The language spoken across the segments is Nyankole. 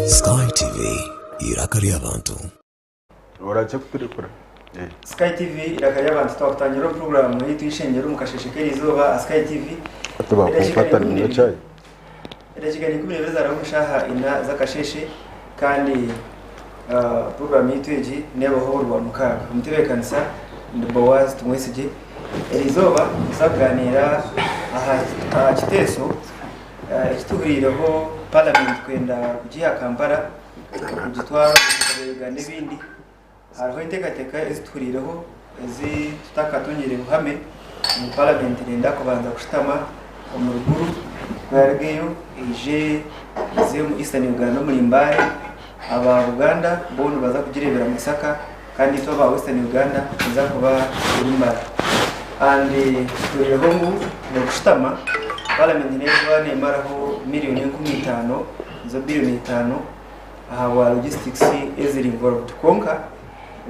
Sky TV, eiraka ry'abantu. Orakye kuturekura. Sky TV eiraka ry'abantu twakutangira omu puroguraamu yaitu y'eishengyero omu kasheeshe k'erizooba aha Sky TV. Hati bakunkwata niinywa chai. Edakiika ni 12 zaaraba omu shaaha ina z'akasheeshe kandi puroguraamu yaitu egi neebaho buri Rwamukaaga. Omutebeekanisa ndi Boaz Tumwesigye. Erizooba nituza kugaaniira aha kiteeso eki tuhuriireho paramenti kwenda kugiiha Kampala kugitwara omu Uganda ebindi. Hariho enteekateeka ezi tuhuriireho ezi tutakatungire buhame ngu paramenti neenda kubanza kushutama omuri Gulu ku eraarugeyo eije eze omu Eastern Uganda omuri Mbale. Aba Buganda bo nibaza kugireebera Masaka kandi itwe aba Western Uganda neeza kuba eri Mbale. And tuhuriireho ngu n'okushutama paramenti neekuba neemaraho miriyoni 5,000 nizo biriyoni itaano ahabwa logistics eziri involved. Kwonka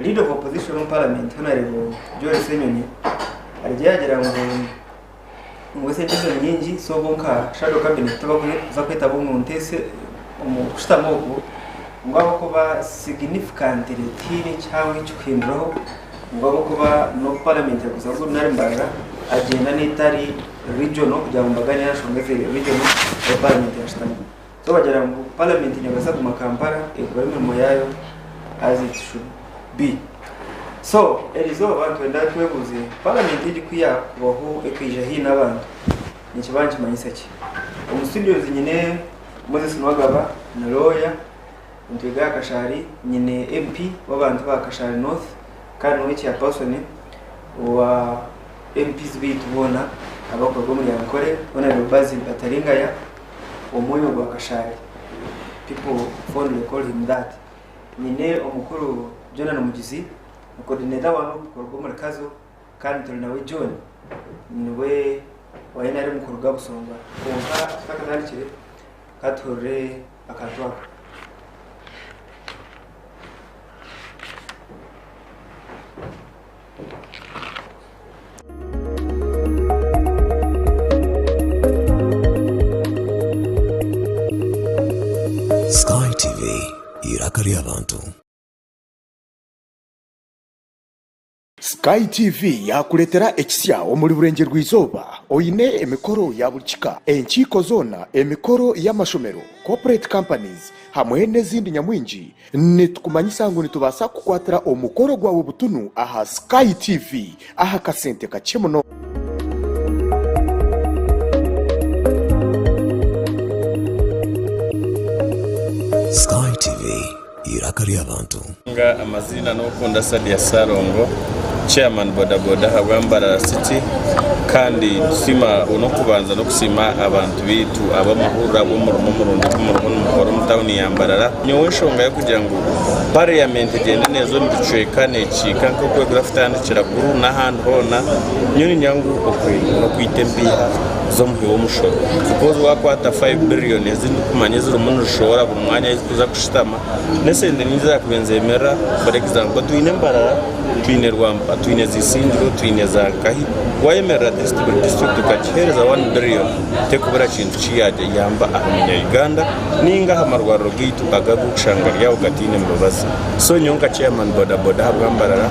leader of opposition omu parliament Honourable Joel Ssenyonyi arugire yagira ngu ngu esente ezo ni nyingi so bo nka shadow cabinet tibakuza kwetaba omu nteese omu kushutama okwo ngu ahabw'okuba significantly tihaine kihango ekikuhinduraho ngu ahabw'okuba n'obu parliament erikuza Gulu nari Mbarara agyenda n'etari regional kugira ngu mbagane aha nshonga eziri regional ahu parliament yashutama. So bagira ngu parliament nebaasa kuguma Kampala ekore emirimo yaayo as it should be. So erizooba nitwenda twebuuze parliament egi ku yaakubaho ekaija haihi n'abantu nikiba nikimanyisa ki? Omu studios nyine Moses Nuwagaba ni lawyer, nitwega aha Kashari, nyine MP w'abantu ba Kashari North kandi niwe chairperson wa MPs baitu boona abarikuruga omuri Ankole, Honourable Basil Bataringaya. Omwoyo gwa Kashaari, people fondly call him that, Nyine omukuru Jonan Mugizi, ni coordinator wa Nup kuruga omuri Kazo kandi turi nawe John niwe wa nrm kuruga Busonga. Kwonka tutakatandikire ka tuhurire akantu aka. Sky TV, eiraka ry'abantu. Sky TV yaakureetera ekisya omuri Burengyerwa-izooba oine emikoro ya buri kika, enkiiko zoona, emikoro y'amashomero, corporate companies hamwe n'ezindi nyamwingi. Nitukumanyisa ngu nitubaasa kukukwatira omukoro gwawe butunu aha Sky TV aha kasente kakye munonga. Sky TV, eiraka ry'abantu. Nga amaziina n'okunda Sadia Ssalongo, Chairman Boda Boda ahabwa Mbarara City kandi nitusiima n'okubanza n'okusiima abantu baitu ab'amahurire ahabw'omurimo murungi ogu murimu nimukora omu tawuni ya Mbarara. Nyowe enshonga y'okugira ngu pariyamenti egyende neeza omu bicweka neekiika nk'oku erikuza kutandikira Gulu n'ahandi hoona, nyowe niinyenda ngu okwe n'okwita empiiha z'omuhi w'omushoro because waakwata five billion ezi ndikumanya ezirimu nizishohora buri mwanya ahu zirikuza kushutama, N'esente nyingi ezaakubaire nizemerera for example twine Mbarara, twine Rwampa, twine za Isingiro, twine za Nkahi, wayemerera district buri district okagiheereza one billion tekubura kintu ki yayamba aha munya Uganda ninga aha marwariro gaitu aga agokushanga gari aho gataine mibazi. So nyowe nka chairman boda boda ahabwa Mbarara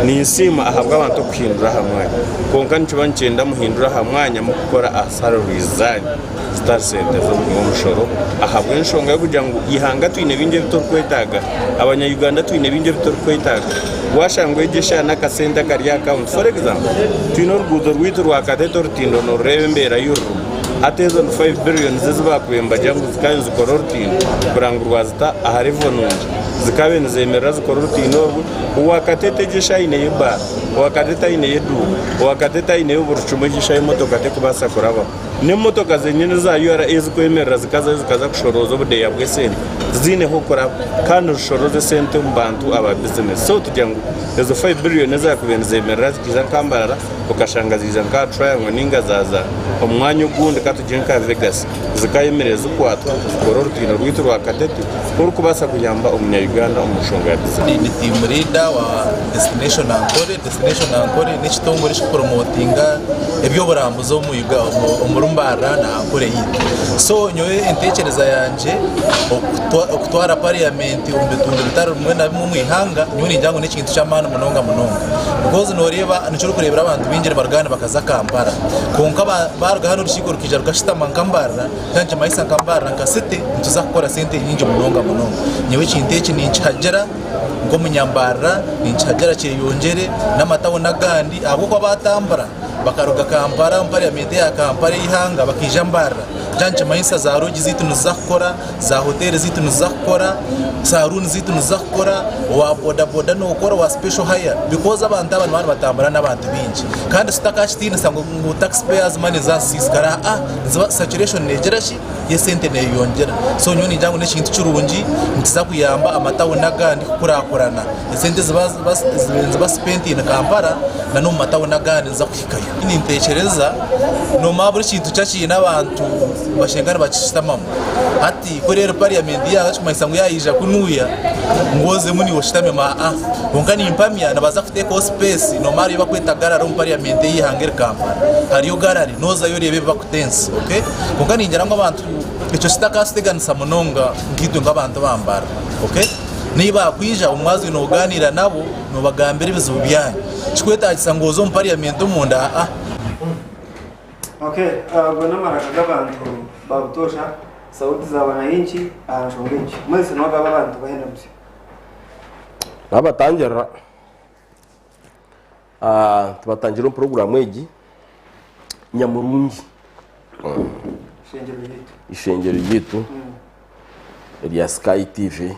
ninsiima ahabw'abantu okuhindura aha mwanya kwonka nikiba nikyenda muhindure aha mwanya mukukora aha salaries zanyu. zitari sente z'omuhi w'omushoro ahabw'enshonga y'okugira ngu eihanga twine bingi ebi turikwetaaga, abanya Uganda twine bingi ebi turikwetaaga. Waashanga egi eshaaha n'akasente akari aha akawunti for example twine oruguuto rwaitu rwa Katete orutindo noorureeba embeera ei rurimu hati ezo ni five billions ezi baakubaire nibagira ngu zikaba nizikora orutindo kureba ngu rwazita aha level nungi zikaabaire nizeemerera zikora orutindo orwo. Owa Katete egi eshaaha aineyo ebaara, owa Katete aineyo eduuka, owa Katete aineyo buri kimwe egi eshaaha emotoka terikubaasa kurabaho. N'emotoka zenyini eza URA ezikwemerera zikazayo zikaza kushorooza obudeeya bw'esente tiziine h'okuraba kandi nizishorooza esente omu bantu aba bizinesi. So tugira ngu ezo five billion ezakubaire nizemerera zikaija nka Mbarara okashanga ziija nka aha Triangle ninga zaaza omu mwanya ogundi katugire nka Vegas zikayemerera zikwatwa zikora orutindo rwaitu rwa Katete orukubaasa kuyamba omunya Uganda omu nshonga ya bizinesi. Ndi team leader wa Destination Ankole. Destination Ankole n'ekitongore ekirikupromotinga eby'oburambuzi omuri Mbarara na Ankole yaitu. So nyowe entekyereza yangye okutwara parliament omu bitundu bitari bimwe na bimwe omu ihanga nyowe ningira ngu n'ekintu ky'amaani munonga munonga because noreeba nikyo orikureebera abantu baingi nibaruga hanu bakaza Kampala kwonka baruga hanu orukiiko rukaija rukashutama nka Mbarara Kya nikimanyisa nka Mbarara nka city nituza kukora sente nyingi munonga munonga. Nyowe ekintu eki ninkihagira nk'omunyambarara ninkihagira kyeyongyere n'amatawuni agandi ahabw'okuba baatambura bakaruga Kampala omu parliament eya Kampala ey'eihanga bakaija Mbarara kya nikimanyisa za lodge zaitu niziza kukora, za hoteeri zaitu niziza kukora, saruuni zaitu niziza kukora, owa boda boda nookora, owa special hire because abantu aba nibaba nibatambura n'abantu baingi kandi tutakakitiinisa ngu tax payers money zaasiisikara aa niziba saturation negira ki y'esente neyeyongyera so nyowe ningira ngu n'ekintu kirungi nikiza kuyamba amatawuni agandi kukurakurana esente eziba spent in Kampala na n'omu matawuni agandi niziza kuhikayo. Nintekyereza nomanya buri kintu kyaba kiine abantu nibashanga nibakishutamamu hati ku eri parliament yaaba ekirikumanyisa ngu yaija kunuya ngu ozemu niiwe oshutamemu aa kwonka nimpamya nibaza kuteekaho space nomanya hariyo ebi barikweta gallery omu parliament ey'eihanga eri Kampala hariyo gallery nozayo oreeba ebi bakutensa okay kwonka ningira ngu abantu ekyo kitakatuteganisa munonga nkaitwe nk'abantu aba Mbarara okay niiba bakwija omu mwazyo noganiira nabo nobagambira ebizibu byanyu Tikikwetaagisa ngu oze omu parliament omunda aa. Okay, ago n'amaraka g'abantu ba butoosha, sauti za wananchi aha nshonga egi. Mwese n'ogaba abantu bahenda musyo. Nabatangirira tubatangirira omu puroguramu egi nyamurungi Ishengyero ryaitu. Ishengyero ryaitu erya Sky TV.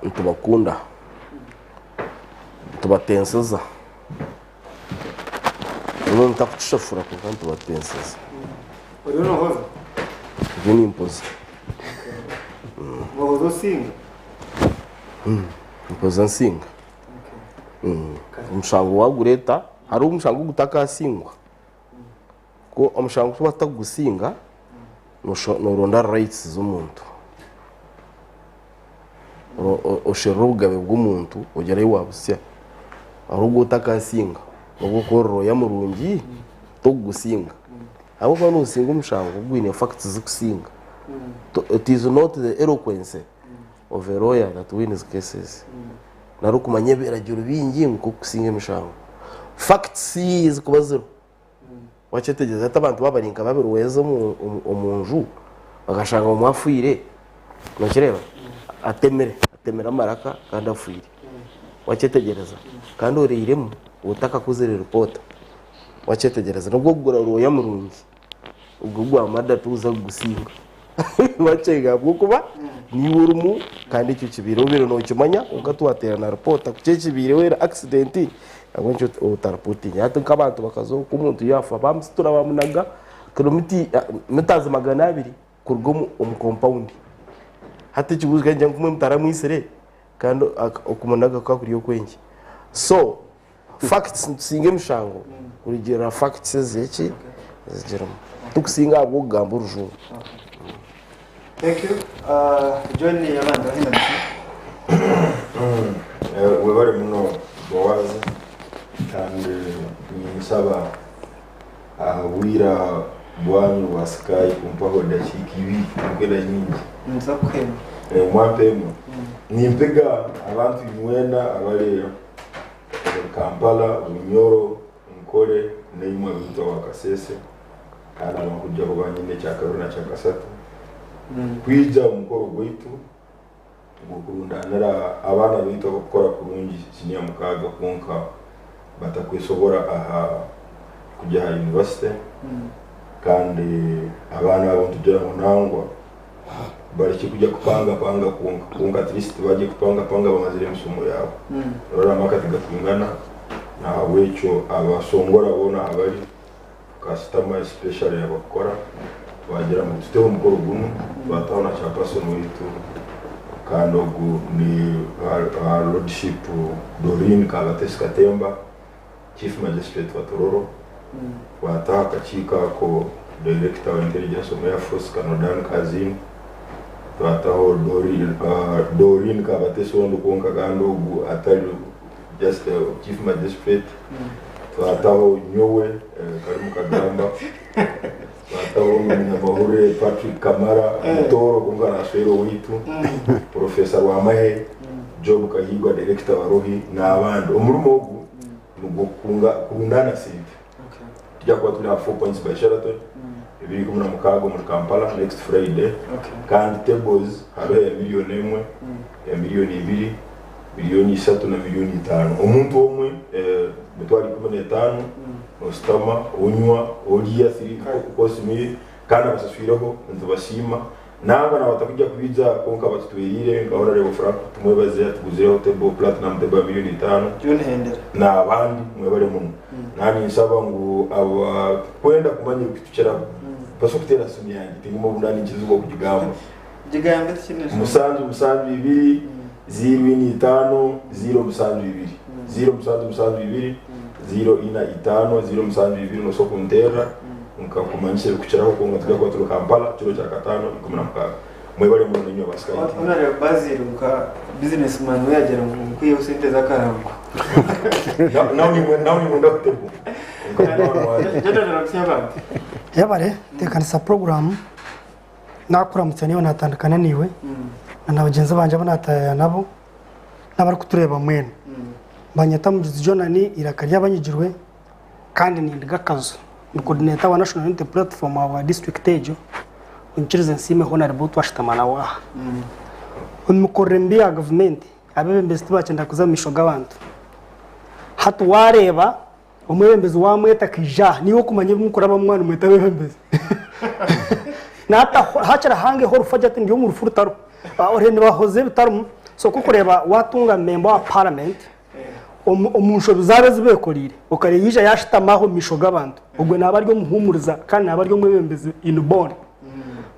Nitubakunda, nitubatenseza. Mbwenu ntakukishashura kwonka nitubatenseza. Oriyo nohoza? Ndiyo nimpoza. Nohoza osinga? Mpoza nsinga. Omushango wagureeta, hariho omushango ogutakasingwa. Ku omushango ku batakugusinga, noronda rights z'omuntu. Osherura obugabe bw'omuntu ogyere ahi wabutsya. Hariho ogu otakasinga nobu orikuba ori lawyer murungi tokugusinga. Ahabw'okuba nosinga omushango gwine facts zikusinga. It is not the eloquence of a lawyer that wins cases. Nari okumanya ebiragiro bingi ngu kukusinga emishango. Facts zikuba ziriho. Wakyetegyereza hati abantu baaba bari nka babirweza omu nju bakashanga omwe afiire, nokireeba? Atemire, atemire amaraka kandi afiire. Wakyetegyereza? Kandi orairemu otakakozire ripoota. Wakyetegyereza? Nobwo okugura rooya murungi, ogwo gwa mada toza kugusinga. Wakyega ahabw'okuba niiwe orimu kandi ekyo kibaire obaire nokimanya kwonka tiwateera na ripoota ku kyekibaireho eri accident ahabw'enki otaripotinga. Hati nk'abantu bakaza oku omuntu yaafa bamusitura bamunaga kilomita mitazi 200 kuruga omu compound. Hati ekibuuzo kikaba nikigira ngu mbwenu mutaramwitsire kandi okumunaga kukaba kuri okw'enki? So Facts nitusinga emishango kurugiirira facts ezeki ezigirimu tikusinga ahabw'okugamba orujungu. Thank you. John abandi bahenda muki? Webare muno Boaz kandi ninsaba aha bwira bwanyu bwa Sky kumpaho edakiika ibiri tinkwenda nyingi. Ninza kukuhemba. Mwampa emwe. Nimpiga abantu inywena abari Omuri Kampala, Bunyoro, Nkore n'eimwe abaitwa ba Kasese kandi abankugyaho banyine ekyakabiri na kyakasatu kwija omu mukoro gwaitu gw'okurundanira abaana baitu abakukora kurungi siniya mukaaga kwonka batakwesobora aha kugya aha yunivasite kandi abaana abo nitugira ngu nangwa Barekye kugya kupangapanga kwonka, kwonka at least bagye kupangapanga bamazire emisomo yaabo. Orora amaka tigakwingana, nahabwekyo abasongora boona ahabari, kasitama especially abakukora, twagira ngu tuteho omukoro gunu, twataho na chairperson waitu kandi ogu ni Her Lordship Doreen Kabatesi Katemba, Chief Magistrate wa Tororo, twataho akakiiko ako Director wa Intelligence omu Air Force Colonel Dan Kazim, twataho Doreen Kabatesi ondi kwonka kandi ogu atari Chief Magistrate, twataho nyowe Karimu Kagamba, twataho omunyamahurire Patrick Kamara, Mutooro kwonka nashwera owaitu, Professor Rwamahe, Job Kahiigwa Director wa Rohi n'abandi. Omurimo ogu nigw'okukunga kurundaana sente. Tugya kuba turi aha Four Points by Sheraton 2016 omuri Kampala next Friday kandi tables hariho eya milioni emwe, eya milioni ibiri, milioni ishatu na milioni itaano. Omuntu omwe emitwaro 15 noshutama, onywa, orya three course meal kandi abashashwireho nitubasiima. Nangwa na batakuja kwija kwonka batutweriire nka Honourable Frank tumwebaze atuguzireho table platinum table ya milioni itaano John Hendera. n'abandi mwebare muno. Naanye ninshaba ngu abakwenda kumanya ebikutukiraho baso kuteera simu yangye tinguma obu nanikirizibwa kugigamba. Gigambe tikine nshonga. Musanju musanju ibiri ziiro ina itaano ziiro musanju ibiri ziiro musanju musanju ibiri ziiro ina itaano ziiro musanju ibiri nosobola kunteerera. Nkakumanyisa ebikukiraho kwonka tugya kuba turi Kampala kiro kya kataano 16. Mwebare muno nainywe aba Sky TV. Honourable Basil nka business man we yagira ngu nkwiheho sente z'akarango. Nawe nimwenda kutegwa. Nka munywani wangye. Jordan arakusya abantu. Yebare teekanisa puroguraamu nakuramutsa niiwe natandikana naiwe na bagyenzi bangye abu nataayaaya nabo n'abarikutureeba mwena. Banyeta Mujuzi Jonan eiraka ry'abanyigirwe. Kandi nindiga akazu. Ndi coordinator wa National Unity Platform ahabwa district egyo. Onyikirize nsiime Honarebo ou twashutama nawe aha. Omu mikorere mibi ya gavumenti, abeebembezi tibakyenda kuza omu maisho g'abantu. Hati waareeba omwebembezi waamweta akaija aha, niiwe okumanya ebi murikurabamu mwaba nimweta abeebembezi. Naataho haakiri ahangeho orufu agire ati ndi omu rufu rutariho. Ore nibahoza ebitarimu. So ku orikureeba waatunga member wa parliament, Omu nshobi zaabo ezi beekoreire, okareeba yaija yaashutama aho omu maisho g'abantu, ogwo naaba ari omuhuumuriza kandi naaba ari omwebembezi inborn.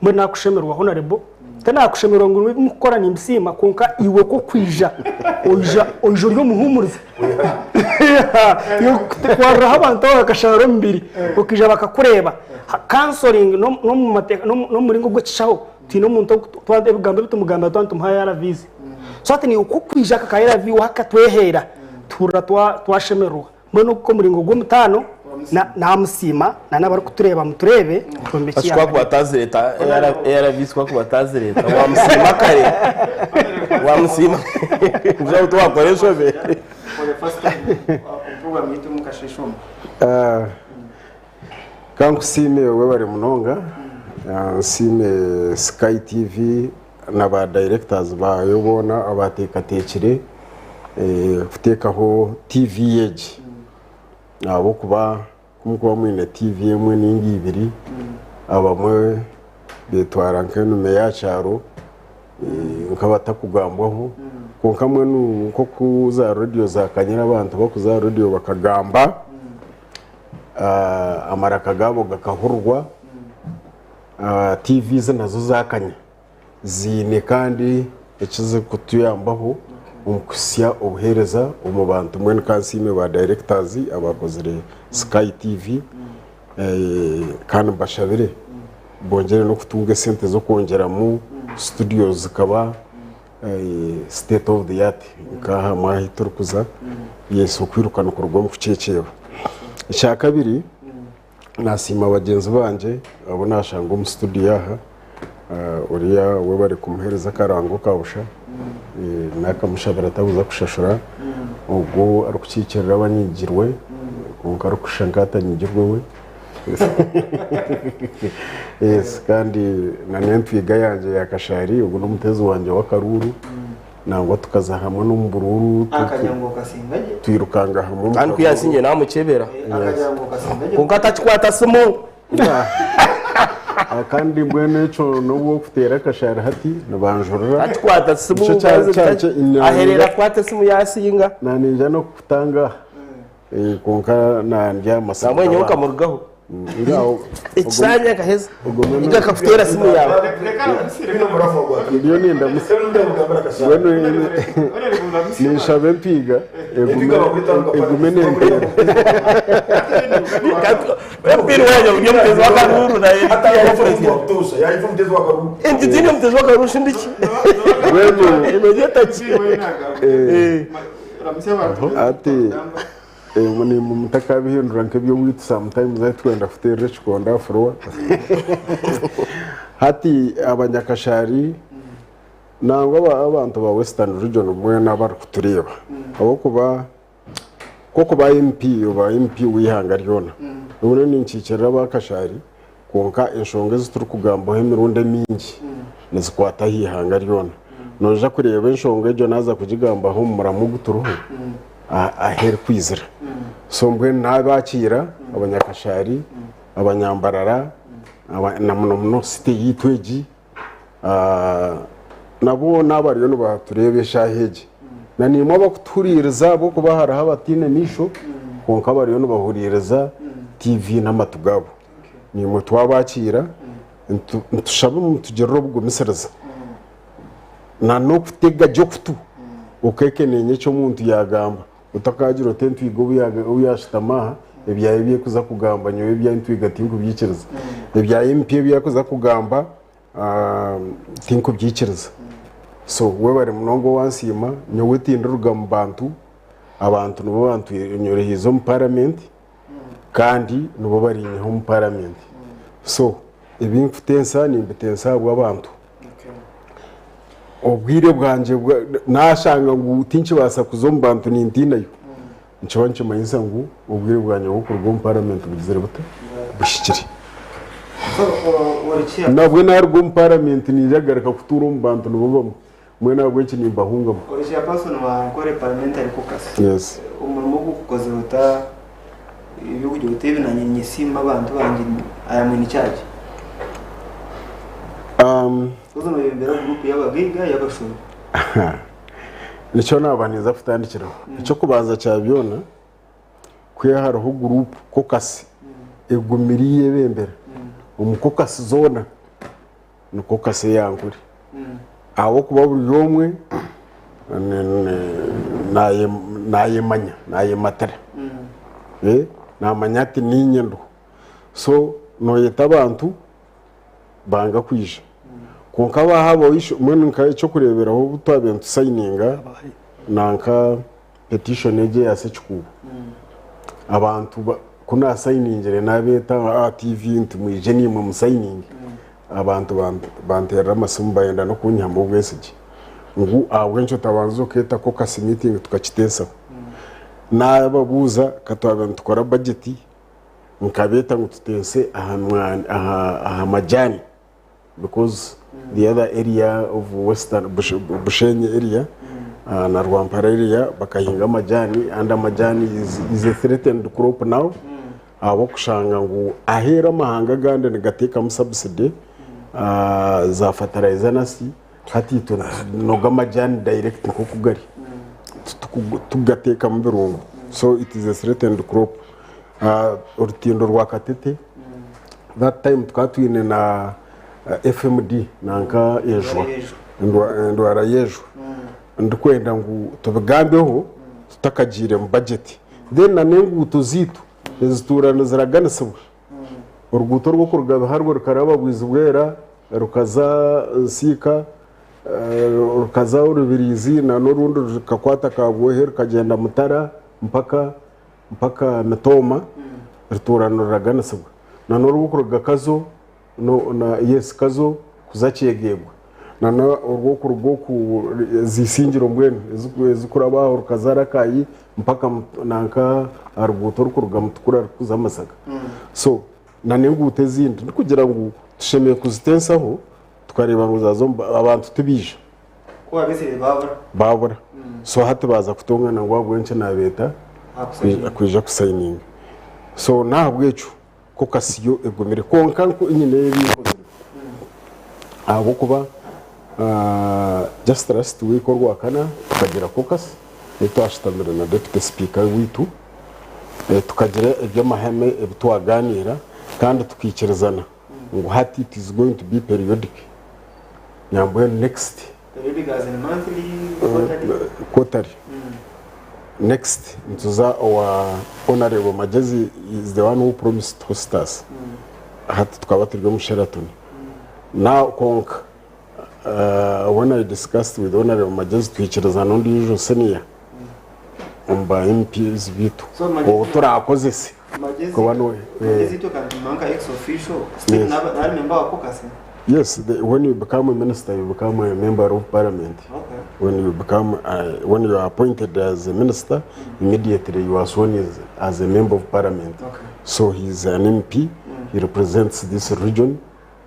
Mbwenu naakushemererwa Honourable, tinaakushemererwa ngu ebi murikukora nimbisiima kwonka iwe ku okwija, oija oija ori omuhuumuriza. Kwaruraho abantu abo bakashara omu mubiri, okaija bakakureeba. Counselling n'omu mateeka n'omu muringo gw'ekishaho, twine omuntu ou ebigambo ebi tumugambira twaba nitumuha ARVs. So hati niiwe ku okwija aka ka ARV wakatweheera, tuhurira twashemererwa. Mbwenu ogu omuringo gw'omutaano, naamusiima na n'abarikutureeba mutureebe twombekye Eki kwakuba atazireeta ARVs kwakuba atazireeta wamusiima kare wamusiima kugira ngu tiwakora enshobe. For the first time omu program yaitu omu kasheeshe omu. Ka nkusiime webare munonga, nsiime Sky TV na ba directors baayo boona abateekateekire kuteekaho TV egi ahabw'okuba ku murikuba mwine TV emwe nainga ibiri abamwe beetwara nk'enume y'aha kyaro nk'abatakugambwaho kwonka mbwenu nk'oku zaarediyo zaakanyire abantu barikuza aha rediyo bakagamba. Amaraka gaabo gakahurirwa, tiivi nazo zaakanya. Ziine kandi eki zirikutuyambaho omu kuhitsya obuheereza omu bantu. Mbwenu ka nsiime ba dayirekitazi abaakozire Sky TV kandi mbashabire bongyere n'okutunga esente z'okwongyeramu situdiyo zikaba state of the art nk'aha ahu turikuza yes okwiruka nikuruga omu kukyekyeeba. Ekyakabiri nasiima bagyenzi bangye abu nashanga omu studio aha oriya webare kumuheereza akarango ka busha nakamushabira atabuza kushashura ogwo arikukiikirira abanyigirwe kwonka arikushusha nk'atanyigirwe we. Yes, kandi na n'entwiga yangye ya Kashari ogu n'omuteezi wangye w'akaruuru nangwa tukaza hamwe n'omu buruuru Akagira ngu okasinga gye. twirukanga hamwe omu Kandi ku karuuru. yasinge namukyebera. Akagira ngu okasinga gye. Kwonka atakikwata simu. Ah, kandi mbwenu ekyo n'obu okuteera akashari hati nibanjurira Atakikwata simu. Nikyo kya- kya- kya- Aherera kukwata esimu yasinga. naninja n'okukutanga Kwonka nandya amasaka. Nambwenu nyowe nkamurugaho. Ekisanja nkaheza. Iga akakuteera simu yaawe. Ndiyo nindamutsya. Mbwenu ninshaba empiiga egume nenteera. Empiira waanya ori omuteezi w'akaruuru naye. Enti tiine omuteezi w'akaruuru shi ndiki? Mbwenu Emezi etaki. Ramutsya abantu. Ati nimwe mutakabihindura nk'eby'owaitu sometimes ahu twenda kuteerera ekikondo aha furowa. Hati abanyakashaari nangwa abantu ba Western Region mwena abarikutureeba ahabw'okuba nk'okuba MP oba MP w'eihanga ryona mbwenu ninkiikirira aba Kashari kwonka enshonga ezi turikugambaho emirundi emingi nizikwata aha ihanga ryona. Noija kureeba enshonga egyo naaza kugigambaho omu muramwa ogu turiho ahu erikwizira. So mbwenu naabakiira abanyakashari, abanyambarara na muno muno city yaitu egi Na boona abariyo nibatureeba eshaaha egi, na naimwe abarikutuhuriiriza ahabw'okuba hariho abataine maisho kwonka bariyo nibahuriiriza tiivi n'amatu gaabo. Naimwe twabakiira, nitushaba mutugirire obugumisiriza na n'okutega gye okutu okeekeneenya eki omuntu yaagamba. Otakaagira oti entwiga obu yaashutama aha, ebyayo ebi erikuza kugamba nyowe eby'entwiga tinkubyikiriza. Ebyayo emipya ebi erikuza kugamba Tinkubyikiriza. So webare munonga owansiima, nyowe tindiruga mu bantu, abantu nibo banyorehiize omu parliament kandi nibo barinyiha omu parliament. So ebi nkutensa nimbitensa ahabw'abantu. Obwire bwangye nashanga ngu tinkibaasa kuza omu bantu nintiinayo, nikiba nikimanyisa ngu obwire bwangye bw'okuruga omu parliament bugizire buta? Buhikire. Nabwe naruga omu parliament ninja kugaruka kutuura omu bantu nibo bamwe, mbwenu ahabw'enki nimbahungamu? Ori chairperson wa Ankole Parliamentary Caucus. Yes. Omurimo ogu ogukozire ota eby'okugira oti ebi nanye ninyesiima abantu bangye I am in charge. Haza noyebembera group y'abagaiga y'abashomi. Nikyo naaba ninza kutandikiraho. Eky'okubanza kya byona, kwiha hariho guruupu kokasi egumire eyebembera, omu kokasi zoona ni kokasi eya Ankole. Ahabw'okuba buri omwe nayemanya, nayematira, namanya ati niinye ndiho. So noyeta abantu banga kwija. Kwonka baahabaho mbwenu nk'eky'okureeberaho obu twabaire nitusayininga nanka petition egi eya Ssekikubo, abantu ku naasayiningire naabeeta aha TV nti mwije naimwe musayininge, abantu banteerera amasimu bayenda n'okunyihamu obwesigye ngu ahabw'enki otabanza okeeta caucus meeting tukakiteesaho. Naababuuza ka twabaire nitukora budget Nkabeeta ngu tuteese aha majani because the other area of western Bushenyi area na Rwampara area bakahinga amajani and amajani is a threatened crop now ahabw'okushanga ngu aheeru amahanga agandi nigateekamu subsidy za fertilizer nasi hati itwe nitunoga amajani direct nk'oku gari titukugateekamu birungo so it is a threatened crop. Orutindo rwa Katete that time tukaba twine na FMD nanka enjwa endwara y'enjwa ndikwenda ngu tubigambeho tutakagiire mu budget then na n'enguuto zaitu ezituura niziraganisibwa oruguuto orw'okuruga Biharwe rukaraba Bwizibwera rukaza Nsiika rukaza Rubirizi na n'orundi rukakwata Kabwohe rukagyenda Mutara mpaka mpaka Mitooma rituura niruraganisibwa na n'orw'okuruga Kazo no na yes Kazo kuza Kyegegwa na n'orw'okuruga oku Zisingiro mbwenu ezikuraba aho rukaza Rakai mpaka nanka aha ruguuto orukuruga Mutukura rukuza Masaka. So na n'enguuto ezindi ndikugira ngu tushemereire kuzitensaho tukareeba ngu zaaza omu abantu tibaija. Ku waabetsire baabura. Baabura. So hati baaza kutongana ngu ahabw'enki naabeeta kwija kusayininga. So n'ahabw'ekyo kokasi yo egumire. Kwonka nyine ebi nkozire ahabw'okuba just last week orwakana tukagira kokasi ei twashutamire na deputy speaker waitu tukagira eby'amahame ebi twagaaniira kandi tukaikirizana. Ngu hati it is going to be periodic nambwenu next. Periodic as in monthly, quarterly? Quarterly. Next nituza owa Honourable Magyezi is the one who promised to host us. Hati tukaba turi omu Sheraton. Now kwonka when I discussed with Honourable Magyezi twikirizana ondiijo senior. omu ba MPs biitu So, Magezi- ou turaakozese Magezi kuba niwe Magezi itwe akantuma nka ex official still Yes. naba nari member wa caucus. Yes, when you become a minister, you become a member of parliament. Okay. When you become, when you are appointed as a minister, immediately you are sworn as a member of parliament. Okay. So he is an MP. He represents this region.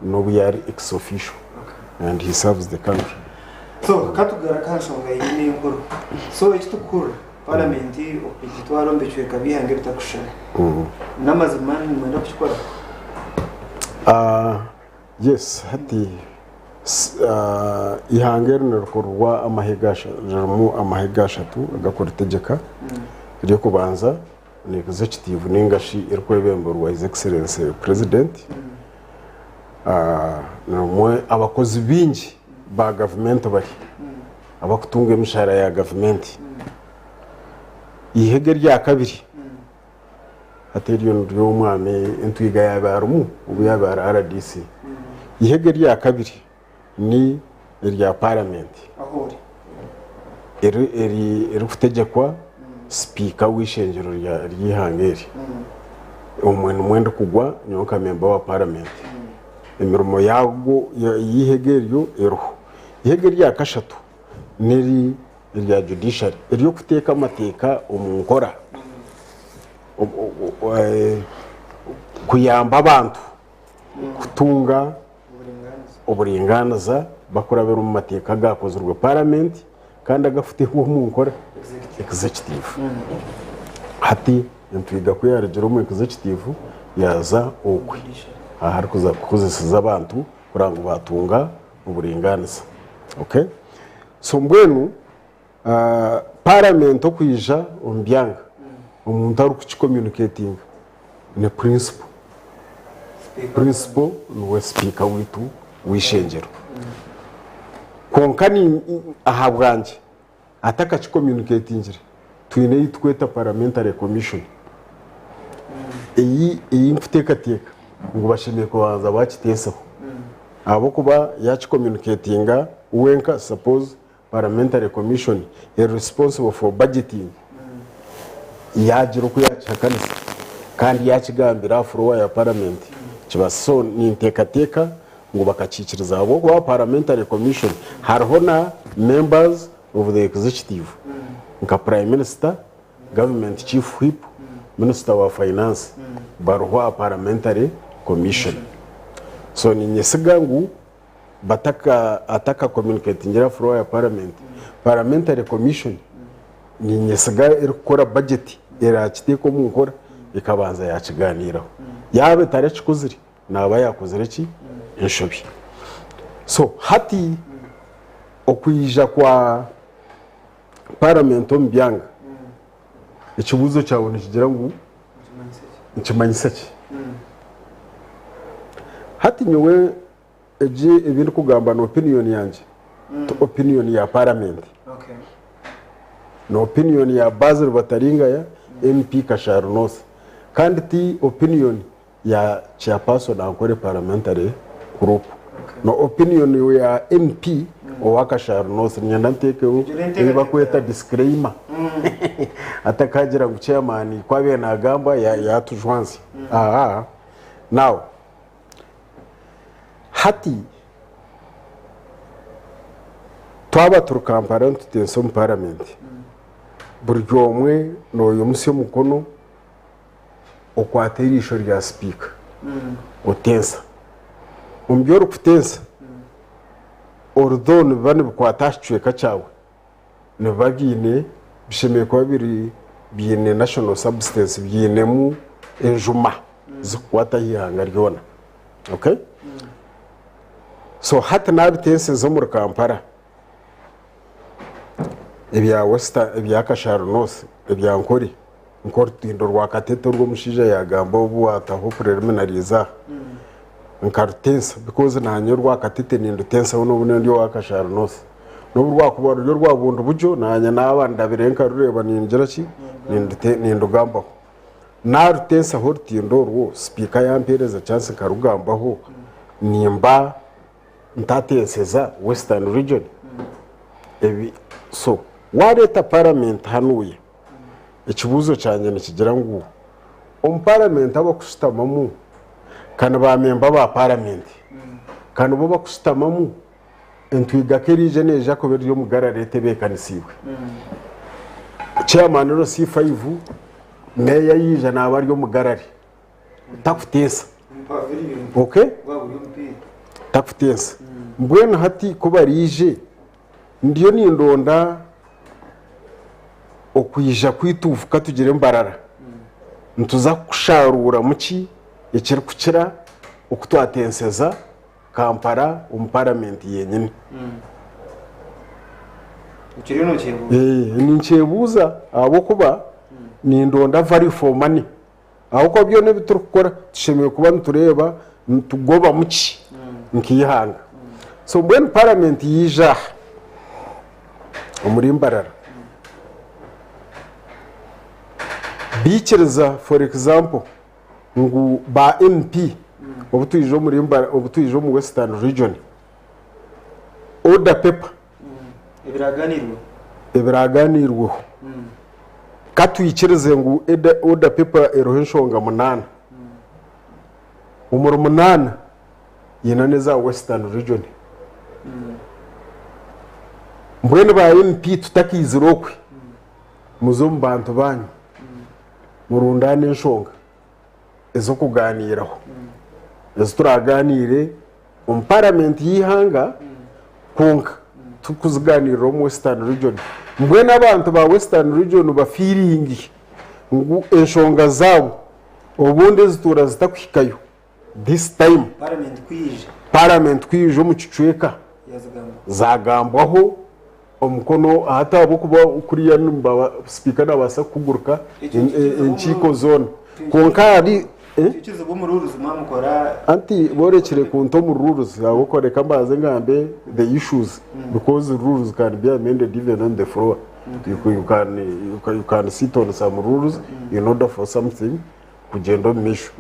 No, we are ex officio, and he serves the country. So katugaruka aha nshonga iyi ni nkuru. So eki tukuhurira paramenti okugitwara omu bicweka by'eihanga ebitakushushana. N'amazima nimwenda kukikora? Yes, hati eihanga eri nirikorwa amahega ririmu amahega ashatu agakuritegyeka. Ery'okubanza ni executive ninga shi erikwebemberwa His Excellency President. Nimwo abakozi baingi ba gavumenti bari abakutunga emishahara ya gavumenti. Eihega erya kabiri hati eryo niryo omwami Entwiga yaaba arimu obu yaaba ari RDC. Eihega erya kabiri ni erya paramenti Ahu ori. Erikutegyekwa sipiika w'eishengyero ry'eihanga eri. Omwe nimwo ndikugwa nyowe nka memba wa paramenti. Emirimo yaago y'eihega eryo eriho. Eihega erya kashatu neri erya judiciary ery'okuteeka amateeka omu nkora kuyamba abantu kutunga oburingaaniza bakurabira omu mateeka agaakozirwe paramenti kandi agakuteebwa omu nkora executive. Hati Entwiga ku yaarugire omu executive yaaza okwe ahu arikuza kukozeseza abantu kureba ngu baatunga oburingaaniza. Okay? So mbwenu paramenti okwija omu byanga omuntu arikukicommunicatinga ni principal. Principal niwe sipiika waitu w'eishengyero. Kwonka ahabwangye atakakicommunicatingire twine ei turikweta parliamentary commission ei ei nkuteekateeka ngu bashemereire kubanza bakiteesaho ahabw'okuba yakicommunicatinga wenka suppose parliamentary commission eri responsible for budgeting yaagira oku yaakihakanisa kandi yaakigambira aha floor ya parliament kiba so ninteekateeka ngu bakakiikiriza ahabw'okuba parliamentary commission hariho na members of the executive nka prime minister, government chief whip, minister wa finance bariho aha parliamentary commission so ninyesiga ngu bataka ataka communicatingira aha floor ya parliament, parliamentary commission ninyesiga erikukora budget erakiteeka omu nkora ekabanza yakiganiiraho yaaba etarakikozire naaba yaakozire ki? Enshobi. So hati okwija kwa paramenti omu byanga, ekibuuzo kyawe nikigira ngu nikimanyisa ki? Hati nyowe egi ebi ndikugamba ni opinion yangye, ti opinion ya paramenti. Ni opinion ya Basil Bataringaya, MP Kasharu North. Kandi ti opinion ya chairperson Ankole parliamentary group no opinion ya MP owa Kasharu North niinyenda nteekeho ebi barikweta disclaimer atakagira ngu chairman ku abaire nagamba yatujwanzya aa now hati twaba turi Kampala nituteesa omu parliament buri omwe noyimutsya omukono okwata eriisho rya sipiika otensa. Omu bi orikutensa, although nibiba nibikwata aha kicweka kyawe, nibiba biine bishemereire kuba biri biine national substance biinemu enjuma zikukwata aha ihanga ryona. Okay? So hati naabitenseza omuri Kampala, ebya Western, ebya Kasharu North, ebya Nkore, nk'orutindo rwa Katete oru omushaija yaagamba obu waataho preliminaries aha, nkarutensa because naanye orwa Katete nindutensaho n'obu ndi owa Kasharu North. N'obu rwakuba ruri orwa bundi buryo, naanye naaba ndabire nkarureeba ningira ki, nindugambaho. Naarutensaho orutindo orwo, sipiika yampeereza chance nkarugambaho, nimba ntatenseza Western Region. Ebi so waareeta parliament hanuuya. Ekibuuzo kyangye nikigira ngu omu paramenti abakushutamamu ka ni ba memba ba paramenti ka nibo bakushutamamu entwiga ka eriija neija kuba eri omu gallery etebeekanisiibwe. Chairman LC5 meeya yaija naaba ari omu gallery takuteesa. Okay? Takuteesa. Mbwenu hati ku bariije ndiyo nindonda okwija kwituufu katugire Mbarara nituza kusharuuramu ki ekirikukira oku twatenseza Kampala omu paramenti yenyine. Ekiriyo nokyebuuza? Ninkyebuuza ahabw'okuba nindonda value for money. Ahabw'okuba byona ebi turikukora tushemereire kuba nitureeba nitugobamu ki nk'eihanga. So mbwenu paramenti yaija aha omuri Mbarara baikiriza for example ngu ba MP obu twija omuri Mbarara obu twija omu Western Region order paper Ebiraganiirweho. Ebiraganiirweho. Ka twikirize ngu order paper eriho enshonga munaana. Omuri munaana, ina n'eza Western Region. Mbwenu ba MP tutakaizire okwe, muze omu bantu baanyu murundaane enshonga ez'okugaaniiraho ezi turagaaniire omu paramenti y'eihanga kwonka turikuzigaaniirira omu Western Region. Mbwenu abantu ba Western Region bafiiringi ngu enshonga zaabo obundi ezituura zitakuhikayo this time paramenti ku yaija omu kicweka zagambwaho omukono hati ahabw'okuba kuriya sipiika nabaasa kukuguruka enkiiko zoona kwonka hari anti borekire kunta omu rules ahabw'okuba reka mbanze ngambe the issues because rules can be amended even on the floor you can, you can sit on some rules in order for something kugyenda omu maisho.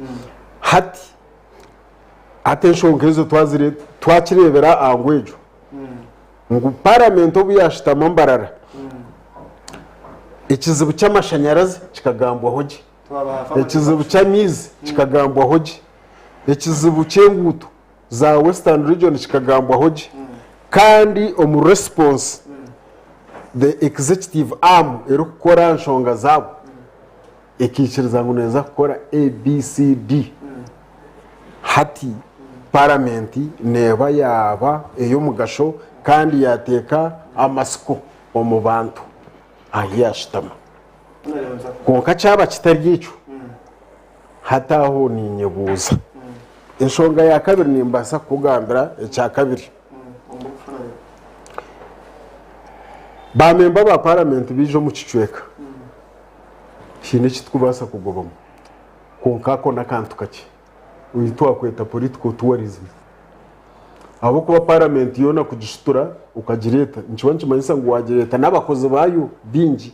Hati hati enshonga ezo twazire twakireebera aha ngu egyo ngu paramenti obu yaashutama Mbarara ekizibu ky'amashanyarazi kikagambwaho gye, ekizibu ky'amaizi kikagambwaho gye, ekizibu ky'enguuto za Western Region kikagambwaho gye kandi omu response the executive arm erikukora aha nshonga zaabo ekaikiriza ngu neeza kukora ABCD. Hati Paramenti neeba yaaba ey'omugasho kandi yaateeka amatsiko omu bantu ahu yaashutama. Kwonka kyaba kitari ekyo, hati aho niinyebuuza. Enshonga ya kabiri nimbaasa kukugambira ekya kabiri. Baamemba ba Paramenti baija omu kicweka. Haine eki turikubaasa kugobamu kwonka ako n'akantu kakye ei twakweta political tourism ahabw'okuba paramenti yoona kugishutura okagireeta nikiba nikimanyisa ngu waagireeta n'abakozi baayo baingi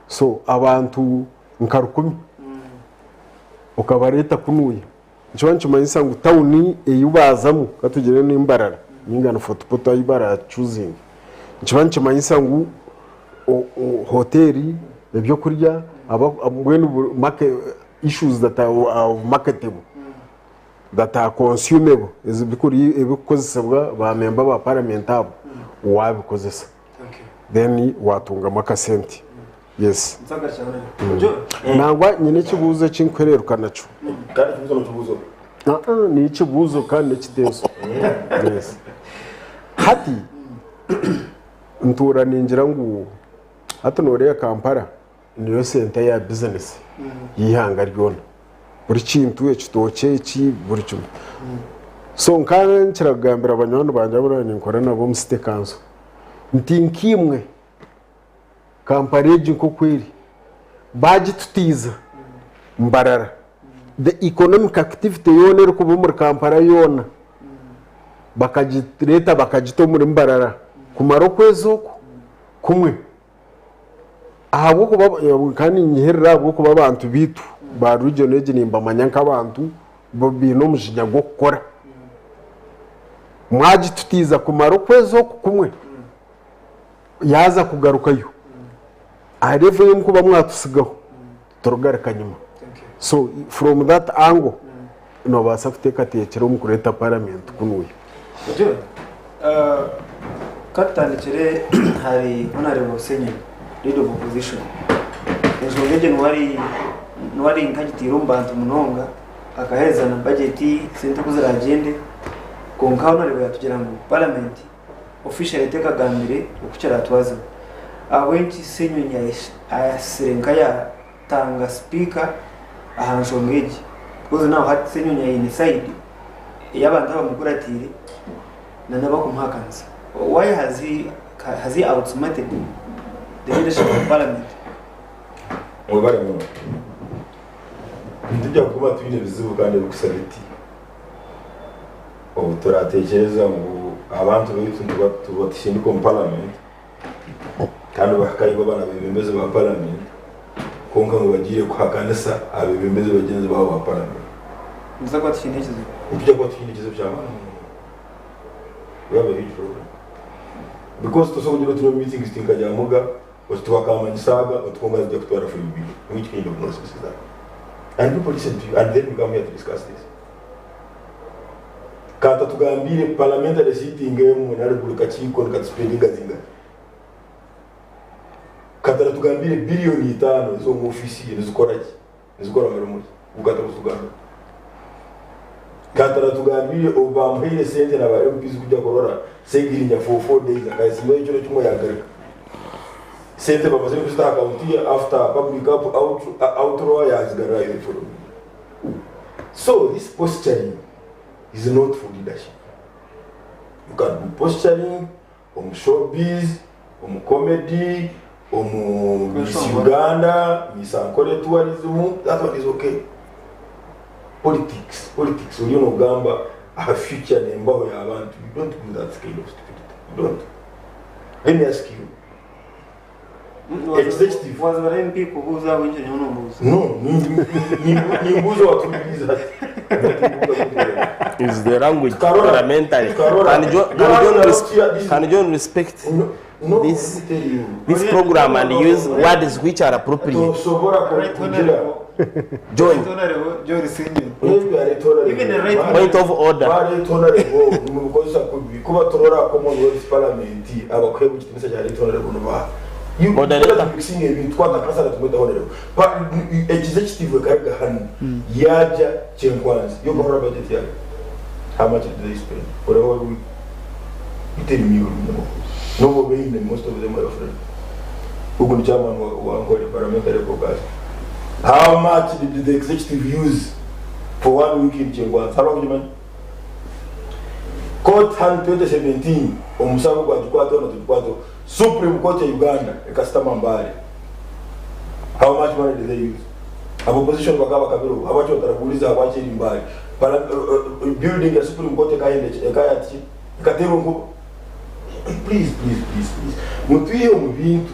so abantu nka rukumi okabareeta kunuuya nikiba nikimanyisa ngu tawuni ei baazamu katugire ni Mbarara ninga ni Fort Portal ei baracuzinge nikiba nikimanyisa ngu hoteeri, ebyokurya mbwenu issues that are marketable that are consumable ebirikukozesibwa ba memba ba paramenti abo waabikozesa then waatungamu akasente. Yes. Nangwa nyine ekibuuzo eki nkuhereeruka nakyo. Kandi ekibuuzo nokibuuza ota? Aa n'ekibuuzo kandi n'ekiteeso. Yes. Hati ntuura ningira ngu hati nooreeba Kampala niyo senta ya bizinesi y'eihanga ryona. Buri kintu ekitookye eki buri kimwe. So nkaba nkira kugambira banywani bangye abu naaba ninkora nabo omu city council nti nkaimwe Kampala egi nk'oku eri, baagitutiiza Mbarara, the economic activity yoona erikuba omuri Kampala yoona bakagireeta bakagita omuri Mbarara kumara okwezi oku kumwe ahabw'okuba kandi niinyehurira ahabw'okuba abantu baitu ba region egi nimbamanya nk'abantu baine omujinya gw'okukora. Mwagitutiiza kumara okwezi oku kumwe. Yaaza kugarukayo. Aha level ei mukuba mwatusigaho titurigaruka nyima. So from that angle nobaasa kuteekateekyera omu kureeta parliament kunuya. John, katutandikire ahari Honourable Ssenyonyi, Leader of Opposition. Enshonga egyo niwe ari niwe ari nk'agitiire omu bantu munonga akaheereza na budget sente oku ziragyende kwonka Honourable yatugira ngu parliament officially tekagambire oku kiratwazibwe. Ahabw'enki Ssenyonyi ayasire nka yatanga sipiika aha nshonga egi? Because now hati Ssenyonyi aine side ey'abantu abamukuratiire na n'abakumuhakanisa. Why has he, has he outsmarted the leadership of parliament? Mwebare muno. Nitujya kuguma twine ebizibu kandi ebikusa biti. Obu turatekyereza ngu abantu baitu tubatusindika omu parliament kandi bahikayo baba n'abebembezi ba parliament kwonka ngu bagiire kuhakanisa abebembezi bagyenzi baabo ba parliament. Nituza kuba tukiine ekizibu. Nitujya kuba tukiine ekizibu ky'amaani munonga. We have a huge problem. Because tosobola kugira oti omu meetings tinkagyamuga, oti tibakamanyisaga, oti kwonka nitujya kutwara full bill. Which kind of nonsense is that? And people listen to you and then we come here to discuss this. Ka tatugambiire parliamentary sitting emwe nari buri kakiiko nikatusipendinga zingahi? Ka taratugambiire biliyoni itaano ez'omu ofiisi ye nizikora ki? Nizikora murimo ki? Ogu ka tarikutugambira. Ka taratugambiire obu baamuhaire sente na ba MPs kujya kurora Segirinya for 4 days akasiibayo ekiro kimwe yagaruka. Sente bamazire kuzita aha akaunti ye after public outroar yazigarurayo the following day. So this posturing is not for leadership. You can do posturing omu showbiz, omu comedy, omu Miss Uganda, Miss Ankole tourism, that one is okay. Politics, politics oriyo nogamba aha future nembaho yabantu, you don't do that kind of stupidity. You don't. Let me ask you. Executive. Wazibara MP kubuuza ahabw'enki nyowe nombuuza? No, nimbuuza owatuhuririize hati. Is the language Tukarora. parliamentary? Tukarora. Can John, No, can no, John, no, res- this- can John respect No, no, this let me tell you. this program and use words which are appropriate? Tosobora kugira John, Honorable John Ssenyonyi. Even the right point of order. Right honorable nimubikozesa kubi kuba turora Commonwealth Parliament abakuhe kitinisa kya right honorable nibaha. You Moderator. mixing ebintu twata kasara tumweta honorable. Pa executive ekaruga hanu yaja Kyenkwanzi yo kahora budget yayo. How much did they spend? For a whole week. You tell me you know. No beine most of them are afraid. Ugu ni chairman wa Ankole Parliamentary Caucus. How much did the executive use for one week in Kyenkwanzi? Hariho kugimanya? Court hanu 2017 omusango gwagikwataho na tugikwataho Supreme Court ya Uganda ekasitama Mbale. How much money did they use? Aba opposition bakaba bakabiro habwaki batarabuurize habwaki eri Mbale? Para, building ya Supreme Court ekahenda ekayati ki? Ekateerwa enkuba. Please, please, please, please. Mutwihe omu bintu.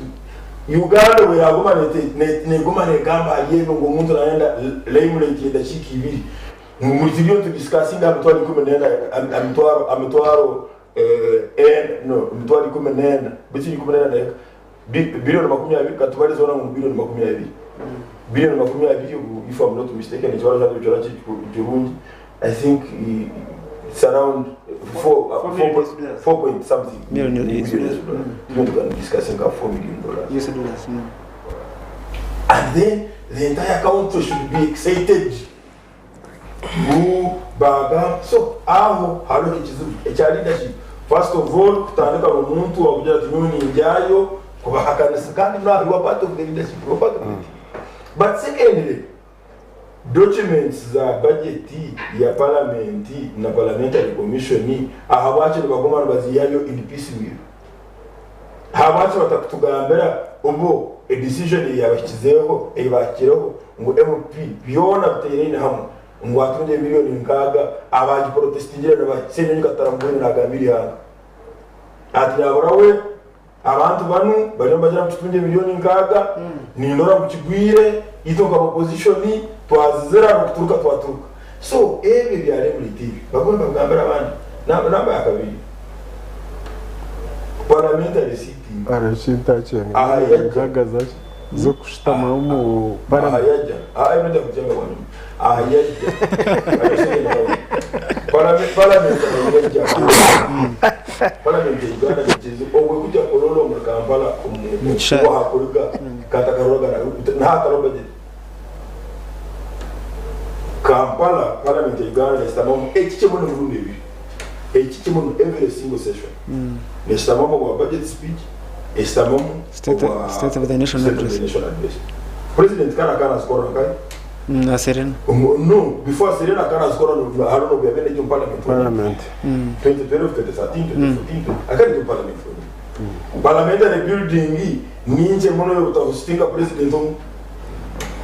Uganda obu eraguma neguma negamba ahari ebyo ngu omuntu nayenda limelight y'edakiika ibiri ngu muri turiyo nitudiscussinga aha mitwaro ikumi n'ena aha mitwaro no emitwaro ikumi n'ena beitu ikumi n'ena nehika biliyoni 20 katubare zoona ngu biliyoni 20 biliyoni 20 if I'm not mistaken ekibaro kyangye nikyoba kiri kirungi I think it's around 4 point something Million million US US dollars. dollars. Turiyo nitudiscussinga aha 4 million dollars. US dollars. And then the entire country should be excited. Ngu baagamba so aho hariho ekizibu ekya leadership. First of all kutandika n'omuntu wakugira ati nyowe ningyayo kubahakanisa kandi now you are part of the leadership, you are part of the team. But secondly, documents za budget ya parliament na parliamentary commission ahabwaki nibaguma nibazihayo in piecemeal? Ahabwaki batakutugambira obu edecision eyabahikizeho eyibahikireho ngu MP byona bitereine hamwe ngu atungye million nkaaga abagiprotestingire nibahi? Ssenyonyi Kataramuhwine nagambira eihanga ati nabura we abantu banu bariyo nibagira ngu tutungye million nkaaga nindora ngu kigwire itwe nka opposition twazizira nokuturuka twaturuka. So ebyo ebya Limelight ebyo bagume nibabigambira abandi. Namba yakabiri parliamentary sitting Hariho ekintu akyenga aha yajja nkagaza ki? z'okushutama omu parliament. Ahayajja ah ebyo nojja kujenga bwanyuma ahayajja parliament parliament ahayajja parliament ya Uganda nekizi obwe kujja Kololo omuri Kampala omu Mukishaayi. wahakuruga katakaroga nahakaro budget Kampala parliament ya Uganda nesitamamu ekikye muno emirundi ebiri ekikye muno every single session nesitamamu obwa budget speech esitamamu State- obwa State of the Nation State of the Address. Nation Address. President kana kana azikora nkai Na Serena. No, before Serena kana azikora no haro no byabene jum parliament. Parliament. 2012, 2013, 2014, akari jum parliament. Parliamentary building ninje muno yotahostinga president omu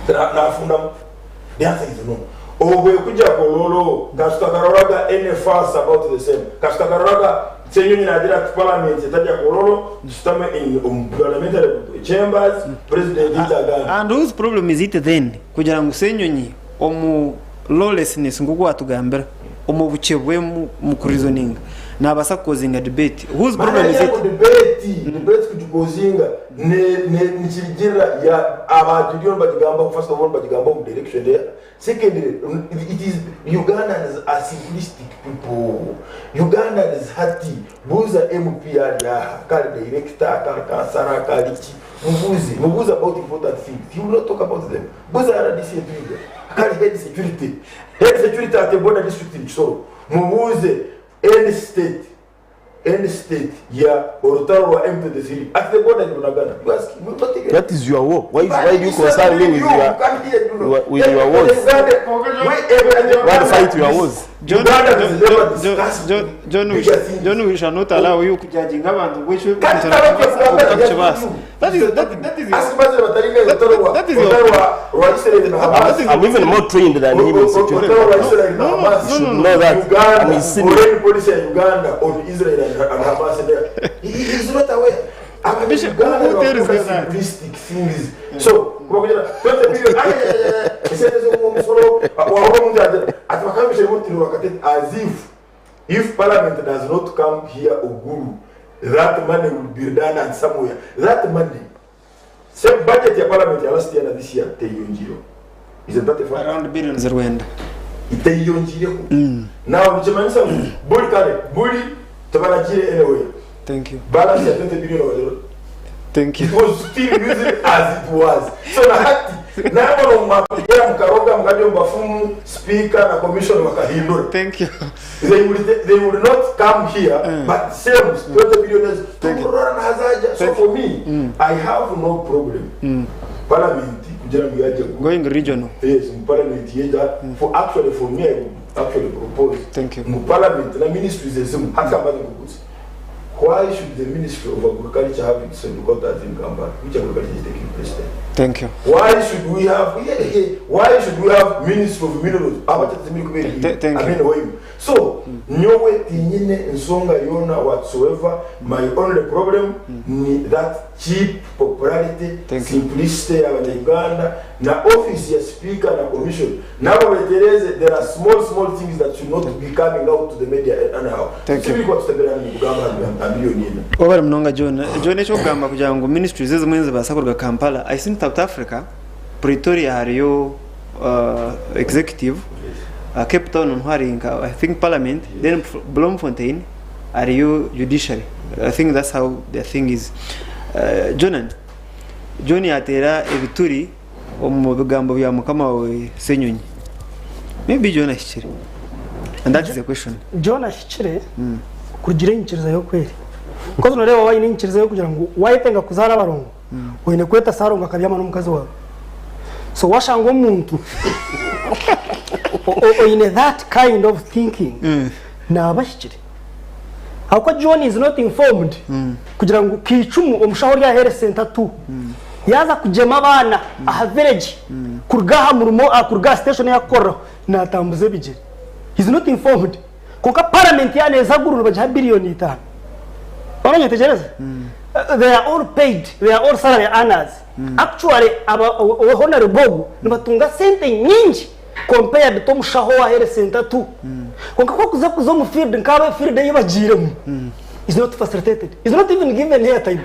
nafundamu. The answer is no. Obwe kuja kololo kasitakaroraga any fuss about the same. Kasitakaroraga Ssenyonyi nagira ati parliament etajja kololo tusitame in parliamentary chambers president itagamba. And whose problem is it then? Kugira ngu Ssenyonyi omu lawlessness nguko watugambira omu bukye bwe mu kureasoninga nabasa kukozinga debate. Whose problem is it? Debate debate kugikozinga ne ne nikirigira ya abantu bagigamba first of all bagigamba mu direction there. Secondly, it is Ugandans are simplistic people. Ugandans hati buza MP ali aha kali director kali kansara kali ki mubuze mubuze about important things. He will not talk about them. Buza RDC etuiga kali head security head security at the border district in Kisoro mubuze any state any state ya orutaro rwa M23 at the border in Bunagana. You ask him, not even. That is your war. Why, why do you concern me with your, with your wars? Why to fight your wars? John, Uganda John, has never John, discussed John, John, we, bigger things. John, we shall not allow you kujudging abantu which Kandi tabakwetugamba That is that, that is Ask Bazira Bataringa orutaro rwa that is your- orutaro rwa Israel na Hamas. That is- I'm even more trained than him in security. Orutaro rwa Israel na Hamas. Should know that. I'm Uganda, his senior. foreign policy ya Uganda on Israel and Hamas there. He is not aware. Aba Bishop, Uganda who tells bakola you that? simplistic things. So, kuba kugira 20 billion ay, ay, ay, ay, esente z'omusolo wahora omuntu agira ati bakabisha rimwe wakate as if parliament does not come here Oguru, that money will be redundant somewhere. That money, same budget ya parliament ya last year na this year teyongireho. Isn't that a fact? around billions Rwanda. Iteyongireho. Now nikimanyisa ngu buli kale buli tebaragire anyway. Thank you. Balance ya 20 billion wazero. Thank you. It was still using as it was. So na hati nabona mwapigira mukaroga mukajya mubafumu speaker na commission bakahindura. Thank you. They will not come here but same 20 billion tukurora na hazaja. So for me I have no problem. Parliament kugira ngo yaje Going regional. Yes, mu parliament yeja for actually for me I would actually propose. Thank you. Mu parliament na ministries ezimu hati ambazo kuguzi. Why should the Ministry of Agriculture have its headquarters in Kampala? Which agriculture is taking place there? Thank you. Why should we have yeah, yeah, why should we have Ministry of Minerals? Abatetsi muri kubera Th- thank I you. mean, why? So nyowe tinyine nsonga yona whatsoever. My only problem ni that cheap popularity, Thank you. simplicity y'abanyarwanda na office ya speaker na commission. Nabo betereze there are small small things that should not be coming out to the media anyhow. Thank you. Sibiri kwa tutabera ni kugamba na milioni ina. Wabari munonga John. John ekyokugamba kugira ngu ministries ezimwe zibaasa kuruga Kampala. I think South Africa, Pretoria hariyo executive, Cape Town niho hari nka I think parliament, then Bloemfontein hariyo judiciary. I think that's how the thing is. Jonan, John yateera ebituri omu bigambo bya mukama wawe Ssenyonyi. Maybe John ahikire. And that is the question. John ahikire kugira enyikiriza y'okweri kozi noreeba waine enyikiriza y'okugira ngu wayetenga kuzaara abarongo oine kweta sarongo akabyama n'omukazi waawe so washanga omuntu oine that kind of thinking naaba ahikire ahabw'okuba John is not informed kugira ngu kiicumu omushaho ori aha health center tu yaaza kugyema abaana aha village kuruga aha murimo kuruga aha station ei arikukoreraho naatambuza ebigyere he is not informed kwonka parliament yaaba neeza Gulu nibagiha billion itaano Oranyetegereza? They are all paid, they are all salary earners. Actually, aba owe honorable ogu nibatunga sente nyingi compared to omushaho owa health center tu. Kwonka ku orikuza kuza omu field nk'abo field ei bagiiremu is not facilitated, is not even given airtime.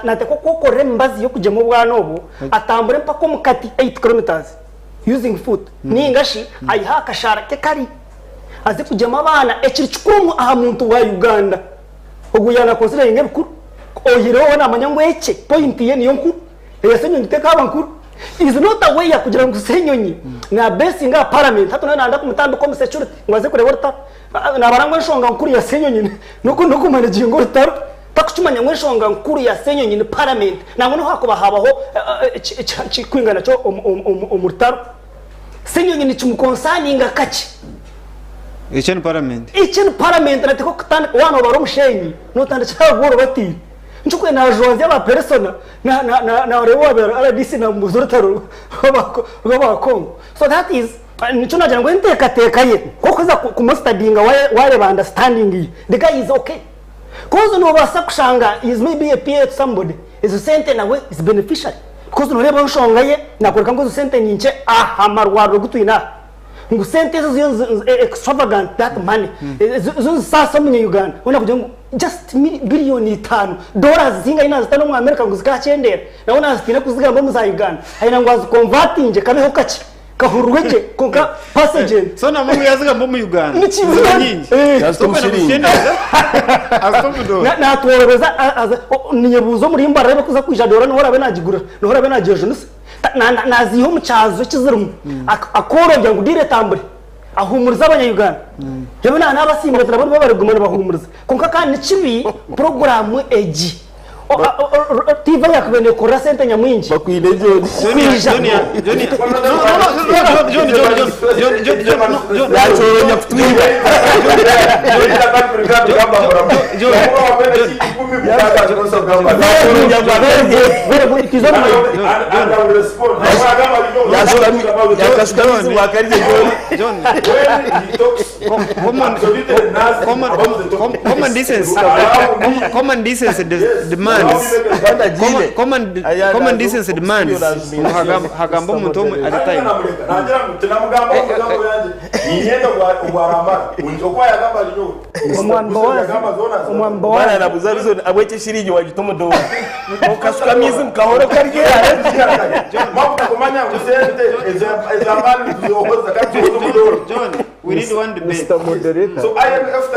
Nateekwa kwokorera emibazi y'okugyema obwana obwo atambure mpaka omu kati 8 kilometres using foot ninga shi ayihe aha kashaara ke kari aze kugyema abaana ekiri kikuru aha muntu wa Uganda ogwo yaaba na consideringa ebikuru oyihireho we namanya ngu ekye point ye niyo nkuru eya Ssenyonyi tekaaba nkuru is not aware kugira ngu Ssenyonyi na basinga aha parliament hati nawe nayenda kumutambika omu security ngu aze kureeba orutaro nabara ngu enshonga nkuru ya Ssenyonyi nokumanaginga orutaro. Takukimanya ngu enshonga nkuru ya Ssenyonyi ni Paramenti nangwa nobu hakuba habaho ekikwingana ki omu rutaro. Ssenyonyi nikimukonsaninga kakye. Ekyo ni Paramenti. Ekyo ni Paramenti nateekwa kutandika waaba nobara omushenyi notandikira aha bu orubatiire. Nikyo okwenda najwanzya aba peresona nareeba owabaire RDC namubuuza orutaro rw'aba Congo. So that is nikyo nagira ngu enteekateeka ye ku orikuheza kumustadinga wareeba understanding ye the guy is okay. Coz nobaasa kushanga he is maybe a PA to somebody, ezo sente nawe is beneficiary because noreeba enshonga ye nakworeka ngu ezo sente ni nkye aha marwariro agu twine aha ngu sente ezo ziriyo extravagant that money ezo nizisaasa omunya Uganda weena kugira ngu just billion itano dollars zingahi nazita n'omu America ngu zikakyendeera nawe nazitiina kuzigamba omu za Uganda ayenda ngu aziconvertingye kabeho kakye. Kahurirwe gye kwonka passage egi. So namwe ngu yazigamba omu Uganda Nikibi ziba nyingi. Eh. Yazita omu shiringi. Azita omu dola. Natworobeza ninyebuuza omuri Mbarara ahu barikuza kwija dola niho orabe nagigura niho orabe nagyejunisa. Naziiha omu kyazo ekizirimu akoorobya ngu diiro etambure ahuumurize abanya Uganda. Reero nabasiimira ati nabo nibo bariguma nibahuumuriza. Kwonka kandi nikibi puroguraamu egi. Tiivi eyakubaire neekorera sente nyamwingi Bakwine John. kwija. Yakyoronya kutwiba. Yakasuka amaizi ngu akarye John. Common decency, common decency demands common decency demands ngu hagamba omuntu omwe at a time. Omwami Bowazi, omwami Bowazi. Mwana nabuza reason abwekye eshiringi wagita omu dola. Okasuka amaizi ngu kahore karye. John, we need one debate. Mr. Moderator. So IMF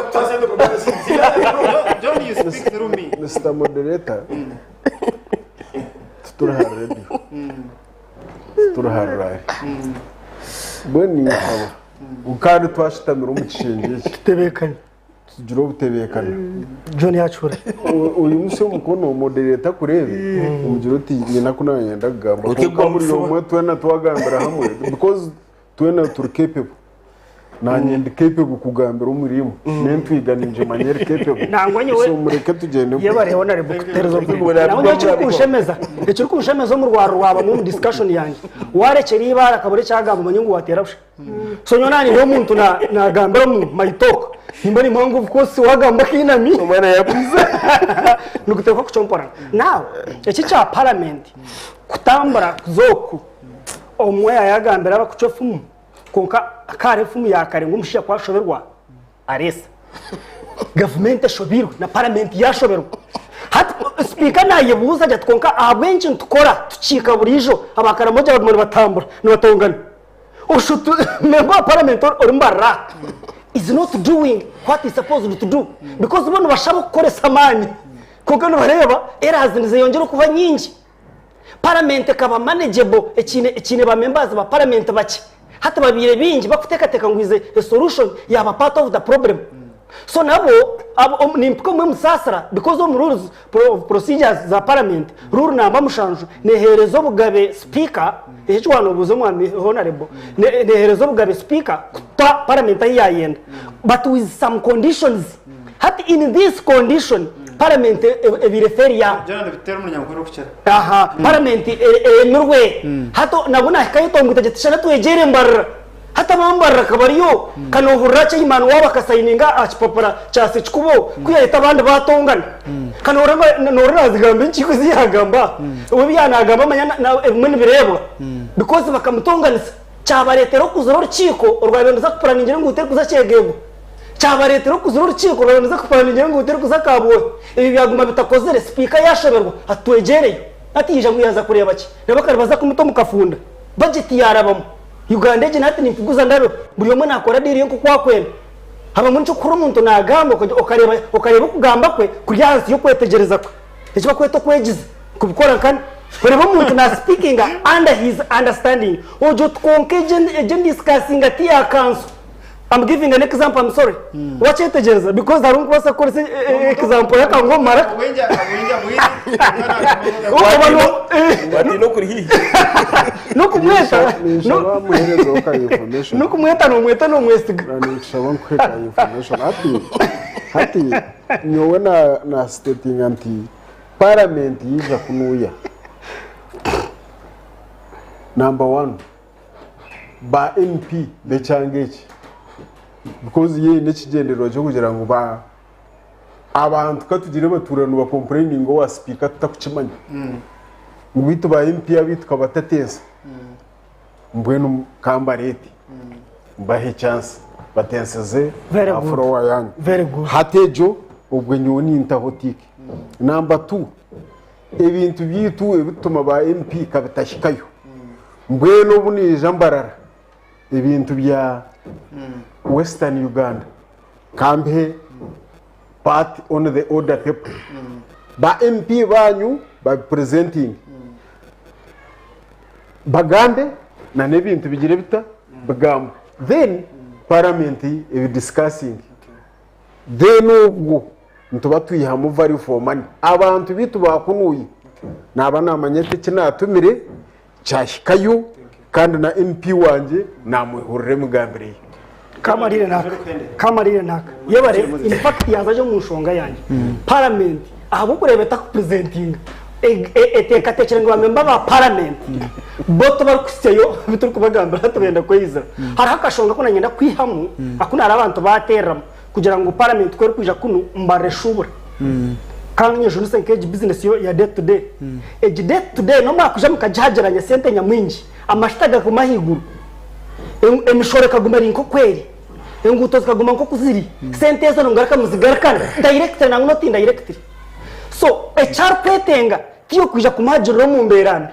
John, you speak through me. Mr. Moderator, tituri aha radio, tituri aha rurari. Mbwenu niinyehaba kandi twashutamire omu kishengye eki Tutebekane. tugire obutebekana. John yacura. Uyu musi omukono moderator akureebe omugire oti nyine aku nanyenda kugamba. Ote Kwonka buri gwa omwe twena twagambira hamwe because twena turi capable. Nanye ndi capable kugambira omuri imwe nentwiga ningimanya eri capable. Nangwa nyowe- So mureke tugyende. Yebare honorable kutereza Kubona nawe bwa- ekirikunshemeza ekirikunshemeza omu rwaro rwaba mu discussion yange warekyera ibaara akabura ekyagamba omanye ngu wateera busha. So nyowe nanye omuntu nagambira omu my talk nimba nimba ngu of course wagamba kinami Omwana yakwiza. niguteekwa kucomporana. Now eki kya parliament kutambura kuza oku omwe yayagambira abakucwa efumu kwonka kare efumu yakare ngu omushaija kwashoberwa areesa. Gavumenti eshobirwe na paramenti yashoberwa. Hati sipiika nayebuuza ati kwonka ahabw'enki nitukora tukiika buriijo abakaramoja baguma nibatambura nibatongana. Oshutu member wa parliament ori Mbarara is not doing what he supposed to do because bo nibashaba kukoresa amaani kwonka nibareeba errors nizeyongyera okuba nyingi. Parliament ekaba manageable ekiine ba members ba parliament bakye. Hati babiire bingi bakuteekateeka ngu is a solution yaba part of the problem. So nabo nimpika omwe musaasira because omu rules of procedures za parliament rule namba 7 neheereza obugabe speaker, ekyo eki wanobuuza omwami honorable, neheereza obugabe speaker kuta parliament ahi yayenda but with some conditions. Hati in this condition parliament ebiire failure. John, bitera omunyankore okukira. Aha, parliament eremirwe. Hati nabwo nahikayo tongwita gye tushana twegyere Mbarara. Hati abambarara kabariyo kanohurira chairman wabo akasayininga aha kipapura kya Sekikubo ku yayeta abandi batongana. Kanohurira nohurira nazigamba enkiiko ezi yagamba. We ebi yanagamba manya ebimwe nibireebwa because bakamutonganisa kyabareetera okuzira orukiiko orwabaire niruza kupuraningira enguuto erikuza Kyegegwa. Kyabareetera okuzira orukiiko rwabandize kupuraninga enguuto erikuza Kabwohe. Ebi byaguma bitakozire, sipiika yaashoberwa ati twegyereyo. Hati yaija ngu yaaza kureeba ki? Nabo kare baza kumuta omu kafunda. Bajeti yaarabamu. Uganda egi na hati nimpiguza ndabeho. Buri omwe naakora diiru ye nk'oku akwenda. Habamwe nikyo kuhurira omuntu naagamba okareeba okareeba okugamba kwe kuri ahansi y'okwetegyereza kwe. Eki barikweta okwegiza kubikora nkana. Oreeba omuntu na speakinga under his understanding. Ogira oti kwonka egi egi endisikasinga ti ya kanso. I'm giving an example, I'm sorry. Wakyetegyereza because hariho nkubaasa kukoresa example y'akangu omu maraka. Watiina okuri haihi. N'okumweta Ninshaba muherezeho ka information. N'okumweta nomweta nomwesiga. Ninshaba nkuhe ka information. Hati hati nyowe na na statinga nti parliament yija kunuya. Number one ba MP b'ekyanga eki because yo eine ekigyendererwa ky'okugira ngu ba abantu katugire batuura nibakompureyininga owa sipiika tutakukimanya ngu beitu ba MP abaitu kabatatensa mbwenu kambareete mbahe chance batenseze Very aha good. floor yanyu Very good. hati egyo obwe nyowe nintaho tick number two Ebintu byaitu ebitutuma ba MP kabitahikayo. Mbwenu obu naija Mbarara ebintu bya Western Uganda kambihe part on the order paper. Ba MP banyu babi presenting bagambe na n'ebintu bigire bita bigambwe then parliament ebi discussing. Then obwo nituba twihamu value for money. Abantu baitu bakunuuye naba namanya eki eki natumire kyahikayo kandi na MP wangye namwehurira emigambire ye. Kamarire naka kamarire naka yebare in fact yaza gye omu nshonga yangye parliament ahabw'okureeba etakupresentinga eteekateekire ngu bamemba ba parliament bo tibarikuhitsyayo ebi turikubagambira hati benda kweyizira. Hariho akashonga aku nanyenda kwihamu aku nari abantu baateereramu kugira ngu parliament ku erikwija kunu mbarire eshubura. Kandi nyejunise nk'egi business yo ya day to day. Egi day to day n'obu mwakwija mukagihagyeranya sente nyamwingi, amashita gaguma ahaiguru, emishoro ekaguma eri nk'oku eri, enguuto zikaguma nk'oku ziri, sente ezo nimugaruka muzigarukana directly nangwa not indirectly. So eki arikwetenga ti okwija kumuhagirira omu mbeera mbi.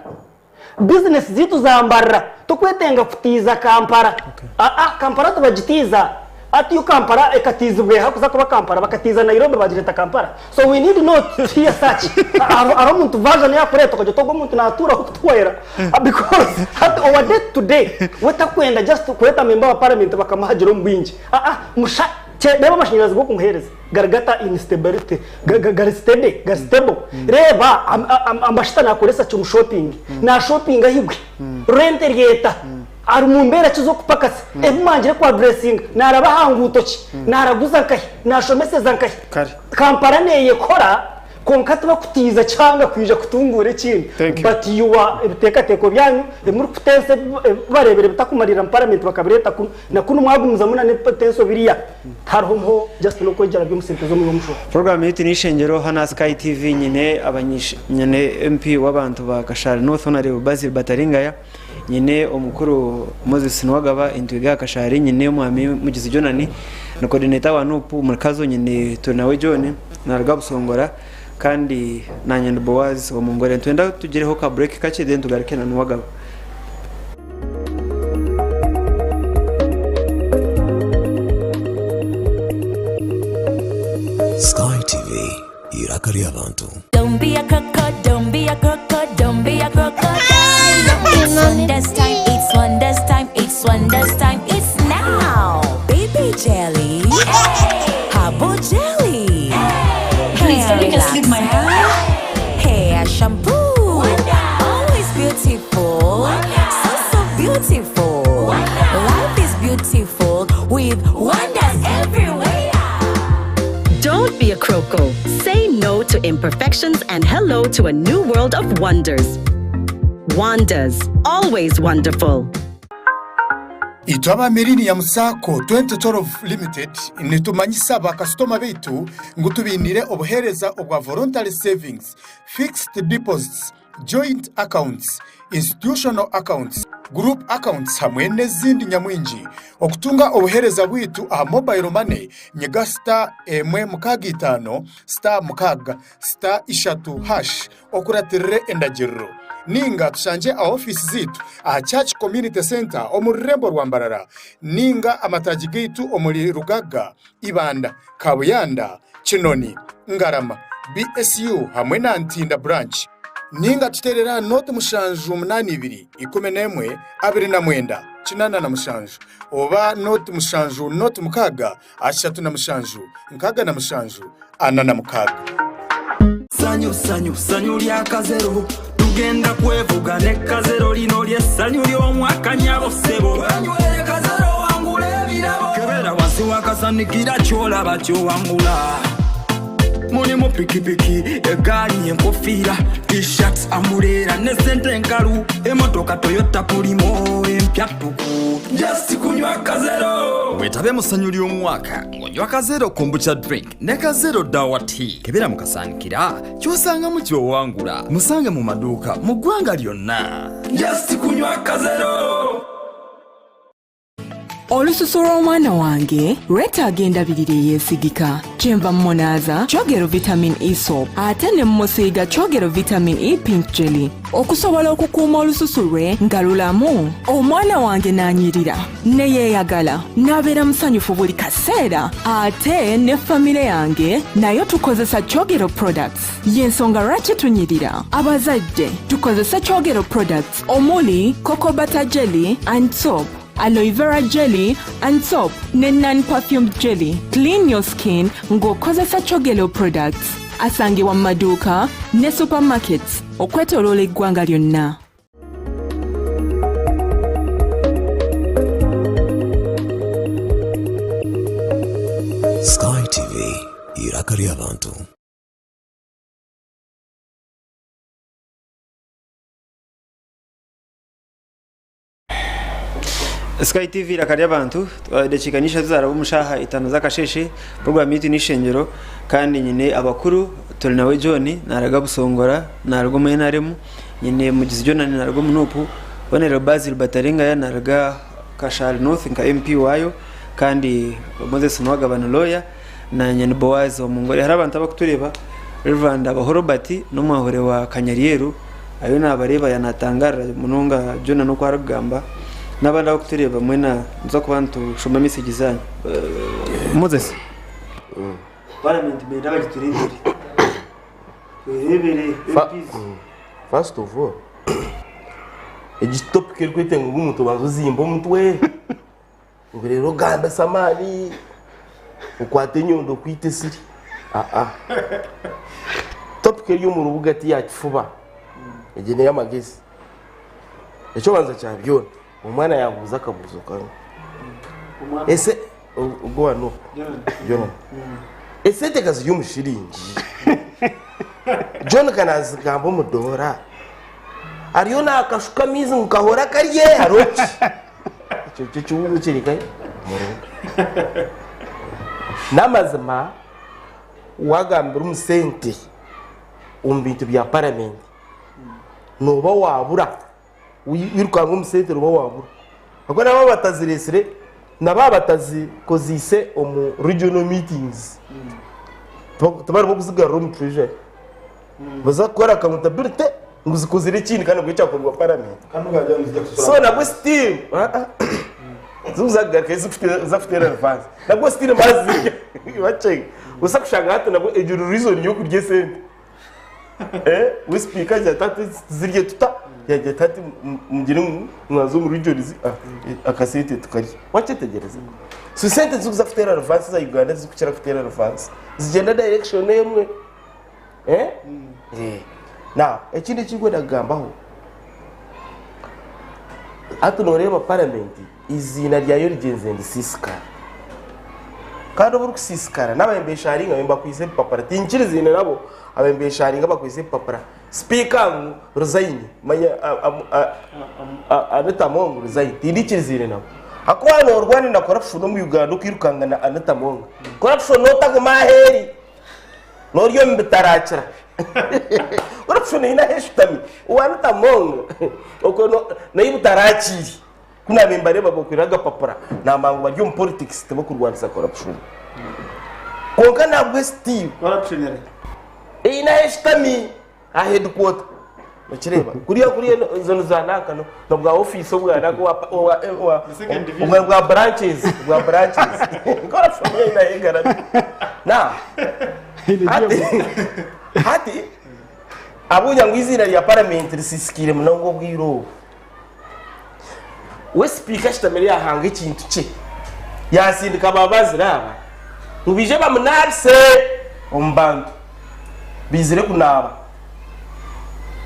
Bizinesi zaitu zambarira, tokwetenga kutiiza Kampala. Aa, Kampala tibagitiiza. Hati yo Kampala ekatiizibwa eha kuza kuba Kampala? Bakatiiza Nairobi bagireeta Kampala. So we need not hear such. Hariho omuntu version eyakureeta okagira oti ogu omuntu natuuraho kutuhwera because hati owa day to day we takwenda just kureeta member wa parliament bakamuhagira omu bwingi. Aa, musha, reeba amashanyarazi g'okumuheereza. Gari gata instability gari steady gari stable reeba amashita nakoresa ki omu shopping na shoppinga ahigwe rent eri eta ari mu mbeera ki z'okupakasa ebi mwangire ku addressinga naraba aha nguuto ki naraguza nkahi nashomeseza nkahi Kampala neyekora kwonka tibakutiiza kyanga kwija kutunguura ekindi but your ebiteekateeko byanyu ebi murikutensa ebi bareebire bitakumarira mu parliament bakabireeta kunu Na kunu mwagumizamu na n'ebitenso biriya, tihariho mho just n'okwegyera byo omu sente z'omuyi w'omushoro. Puroguraamu yaitu n'eishengyero hanu aha Sky TV nyine abanyish nyine MP w'abantu ba Kashari North Honarebo Basil Bataringaya, nyine omukuru Moses Nuwagaba entwiga ya Kashari, nyine omwami Mugizi Jonani ni coordinator wa NUP omuri Kazo, nyine Turinawe John naruga Busongora kandi nanye ndi Boaz Omongore. Nitwenda tugireho ka break kakye then tugaruke na Nuwagaba. Sky TV, eiraka ry'abantu. Don't be a croco, don't be a croco, don't be a crocodile. It's wonders time, it's wonders time, it's wonders time, it's now. Baby jelly, herbal jelly, Please, hair can you just leave my relaxer, hair shampoo. Always beautiful, so so beautiful. Life is beautiful with wonders everywhere. Don't be a croco. Say no to imperfections and hello to a new world of wonders. Wonders, always wonderful. Itwe aba Millennium Sacco 2012 Limited nitumanyisa bakasitoma baitu ngu tubainiire obuheereza obwa Voluntary Savings, Fixed Deposits, Joint Accounts, Institutional Accounts. Group Accounts hamwe n'ezindi nyamwingi. Okutunga obuheereza bwaitu aha mobile money, nyiga star emwe mukaaga itaano star mukaaga star ishatu hash okuratirire endagiriro. Ninga tushangye aha ofiisi zaitu aha Church Community Centre omu rurembo rwa Mbarara ninga amataagi gaitu omuri Rugaga, Ibanda, Kabuyanda, Kinoni, Ngarama, BSU hamwe na Ntinda Branch. Ninga tuteerere aha nooti 782 11 29 87 oba nooti 7 nooti 6 37 67 46. Sanyu sanyu sanyu lya kazero tugenda kwevuga ne kazero lino lye sanyu ly'omwaka nyabo ssebo wenywere kazero wangula ebirabo kebera wansi wakasanikira kyolaba kyowangula mulimu pikipiki egaali enkofiira tshirt amuleera ne sente enkalu emotoka toyota pulimo empya ttuku just kunywa kazero Wetabe mu ssanyu ly'omwaka ng'onywa Kazero Kombucha Drink ne Kazero Dawa Tea. Kebera mu kasaanikira ky'osangamu ky'owangula. Musange mu maduuka mu ggwanga lyonna. Just kunywa Kazero. Olususu lw'omwana wange lwetaaga endabirira eyeesigika. Kyenva mmunaaza Kyogero Vitamin E Soap ate ne mmusiiga Kyogero Vitamin E Pink Jelly okusobola okukuuma olususu lwe nga lulamu. Omwana wange n'anyirira ne yeeyagala n'abeera musanyufu buli kaseera ate ne famire yange nayo tukozesa Kyogero products. Y'ensonga lwaki tunyirira. Abazadde tukozese Kyogero products omuli Cocoa Butter Jelly and Soap, Aloe Vera Jelly and Soap ne Non-Perfumed Jelly. Clean your skin ng'okozesa Kyogero products. Asangibwa mu maduuka ne supermarkets okwetooloola eggwanga lyonna. Sky TV, iraka ry'abantu. Sky TV iraka ry'abantu edakiika n'ishatu zaaraba omu shaaha itaano z'akasheeshe puroguraamu yaitu n'eishengero kandi nyine abakuru turi nawe John naruga Busongora naruga omu NRM nyine Mugizi Jonan naruga omu NUP Honorable Basil Bataringaya naruga Kashari North nka MP waayo kandi Moses Nuwagaba ni lawyer nanye ni Boaz Omungore hariho abantu abakutureeba Rev Abaho Robert n'omwahure wa Kanyaryeru Ariyo naabareeba yaanatangaarira munonga Jonah n'oku arikugamba. N'abandi abarikutureeba mwena nituza kuba nitushoma mesegi zaanyu. Moses, Paramenti benda bagitureebere. Twereebere MPs. First of all, egi topic erikwetenga ngu omuntu obanze ozimbe omutwe ngu reero ogambise amaani okwate enyondo okwite esiri aa topic eri omu rubuga ti ya kifuba egi n'ey'amagezi eky'obanza kya byona omwana yaabuuza akabuuzo kamwe ese ogwo wa Nuhu John esente ka ziri omu shiringi John ka naazigamba omu doora ariyo naakashuka amaizi ngu kahore akarye hariho ki Ekyo nikyo kibuuzo kiri nkahi? Omu rubuga. N'amazima waagambira omu sente omu bintu bya paramenti nooba waabura, wairukanga omu sente nooba waabura. Ahabw'okuba na baaba batazireetsire na baaba batazikozeise omu regional meetings, tibaribo kuzigarura omu treasury. Baza kukora accountability ngu zikozire ekindi kandi nabwo ekyakorwa paramenti. So nabwo still zikuza kugaruka zakuteera reverse. Nabwo still bazirya bakyenga. Busa kushanga hati nabwo egyo eri reason y'okurya esente. Eh, we speaker agira ati hati tuzirye tuta? Yagira ati hati mugire ngu mwaza omu regions akasente tukarya. Wakyetegyereza? So esente zikuza kuteera reverse eza Uganda tizikukira kuteera reverse. Zigyenda direction emwe. Eh? Eh. Now, ekindi eki ndikwenda kugambaho, hati nooreeba paramenti eiziina ryayo rigyenzire nirisiisikara. Kandi obu orikusiisikara, n'abembesharinga abe mbakwaitse ebipapura, tinkiriziine nabo, abembesharinga bakwaitse ebipapura, sipiika ngu resign, manya Anita Among resign, tindikiriziine nabo. Ahakuba waaba noorwana na corruption omu Uganda okwirukanga na Anita Among, corruption nootaguma ahu eri. N'ori omu bitarakira. Corruption eine ahu eshutami. Owa Anita Among okwo nayo butarakiire. Ku naabaire nimbareeba bokwire agapapura nambanga ngu bari omu politics tibakurwanisa corruption. Kwonka nabwe still eine ahu eshutami aha headquarter. Okireeba? Kuriya kuriya ezo ni za nanka n'obwa ofiisi obwa nanka obwa obwa obwa obwa bwa branches obwa branches. Corruption yo eine ahu egarami. Now hati hati ahabw'okugira ngu eiziina rya paramenti risiisikaire munonga obwire obu. We sipiika ashutamire yaahanga ekintu kye, yaasindika ba bazire aba ngu baije bamunaabise omu bantu baizire kunaaba.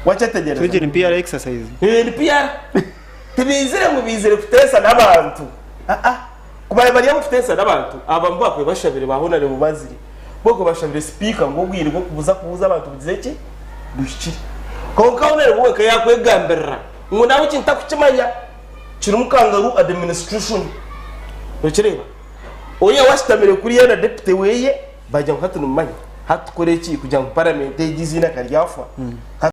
Wakyetegyereza? Egi ni PR exercise. Ni PR. Tibaizire ngu baizire kuteesa n'abantu. Aa. Ku baabaire bari abu kuteesa n'abantu, abamwe baakaba bashabire ba Honarebo Bazire, bo bakaba bashabire sipiika ngu obwire bw'okubuza kubuuza abantu bugize ki? Buhikire. Kwonka Honarebo wenka yaakwegambirira ngu nawe eki ntakukimanya, kirimu kangaroo administration. Nokireeba? Oyo owashutamire kuriya na deputy weye bagira ngu hati nimumanya, hati tukore ki kugira ngu paramenti egi eiziina ka ryafa.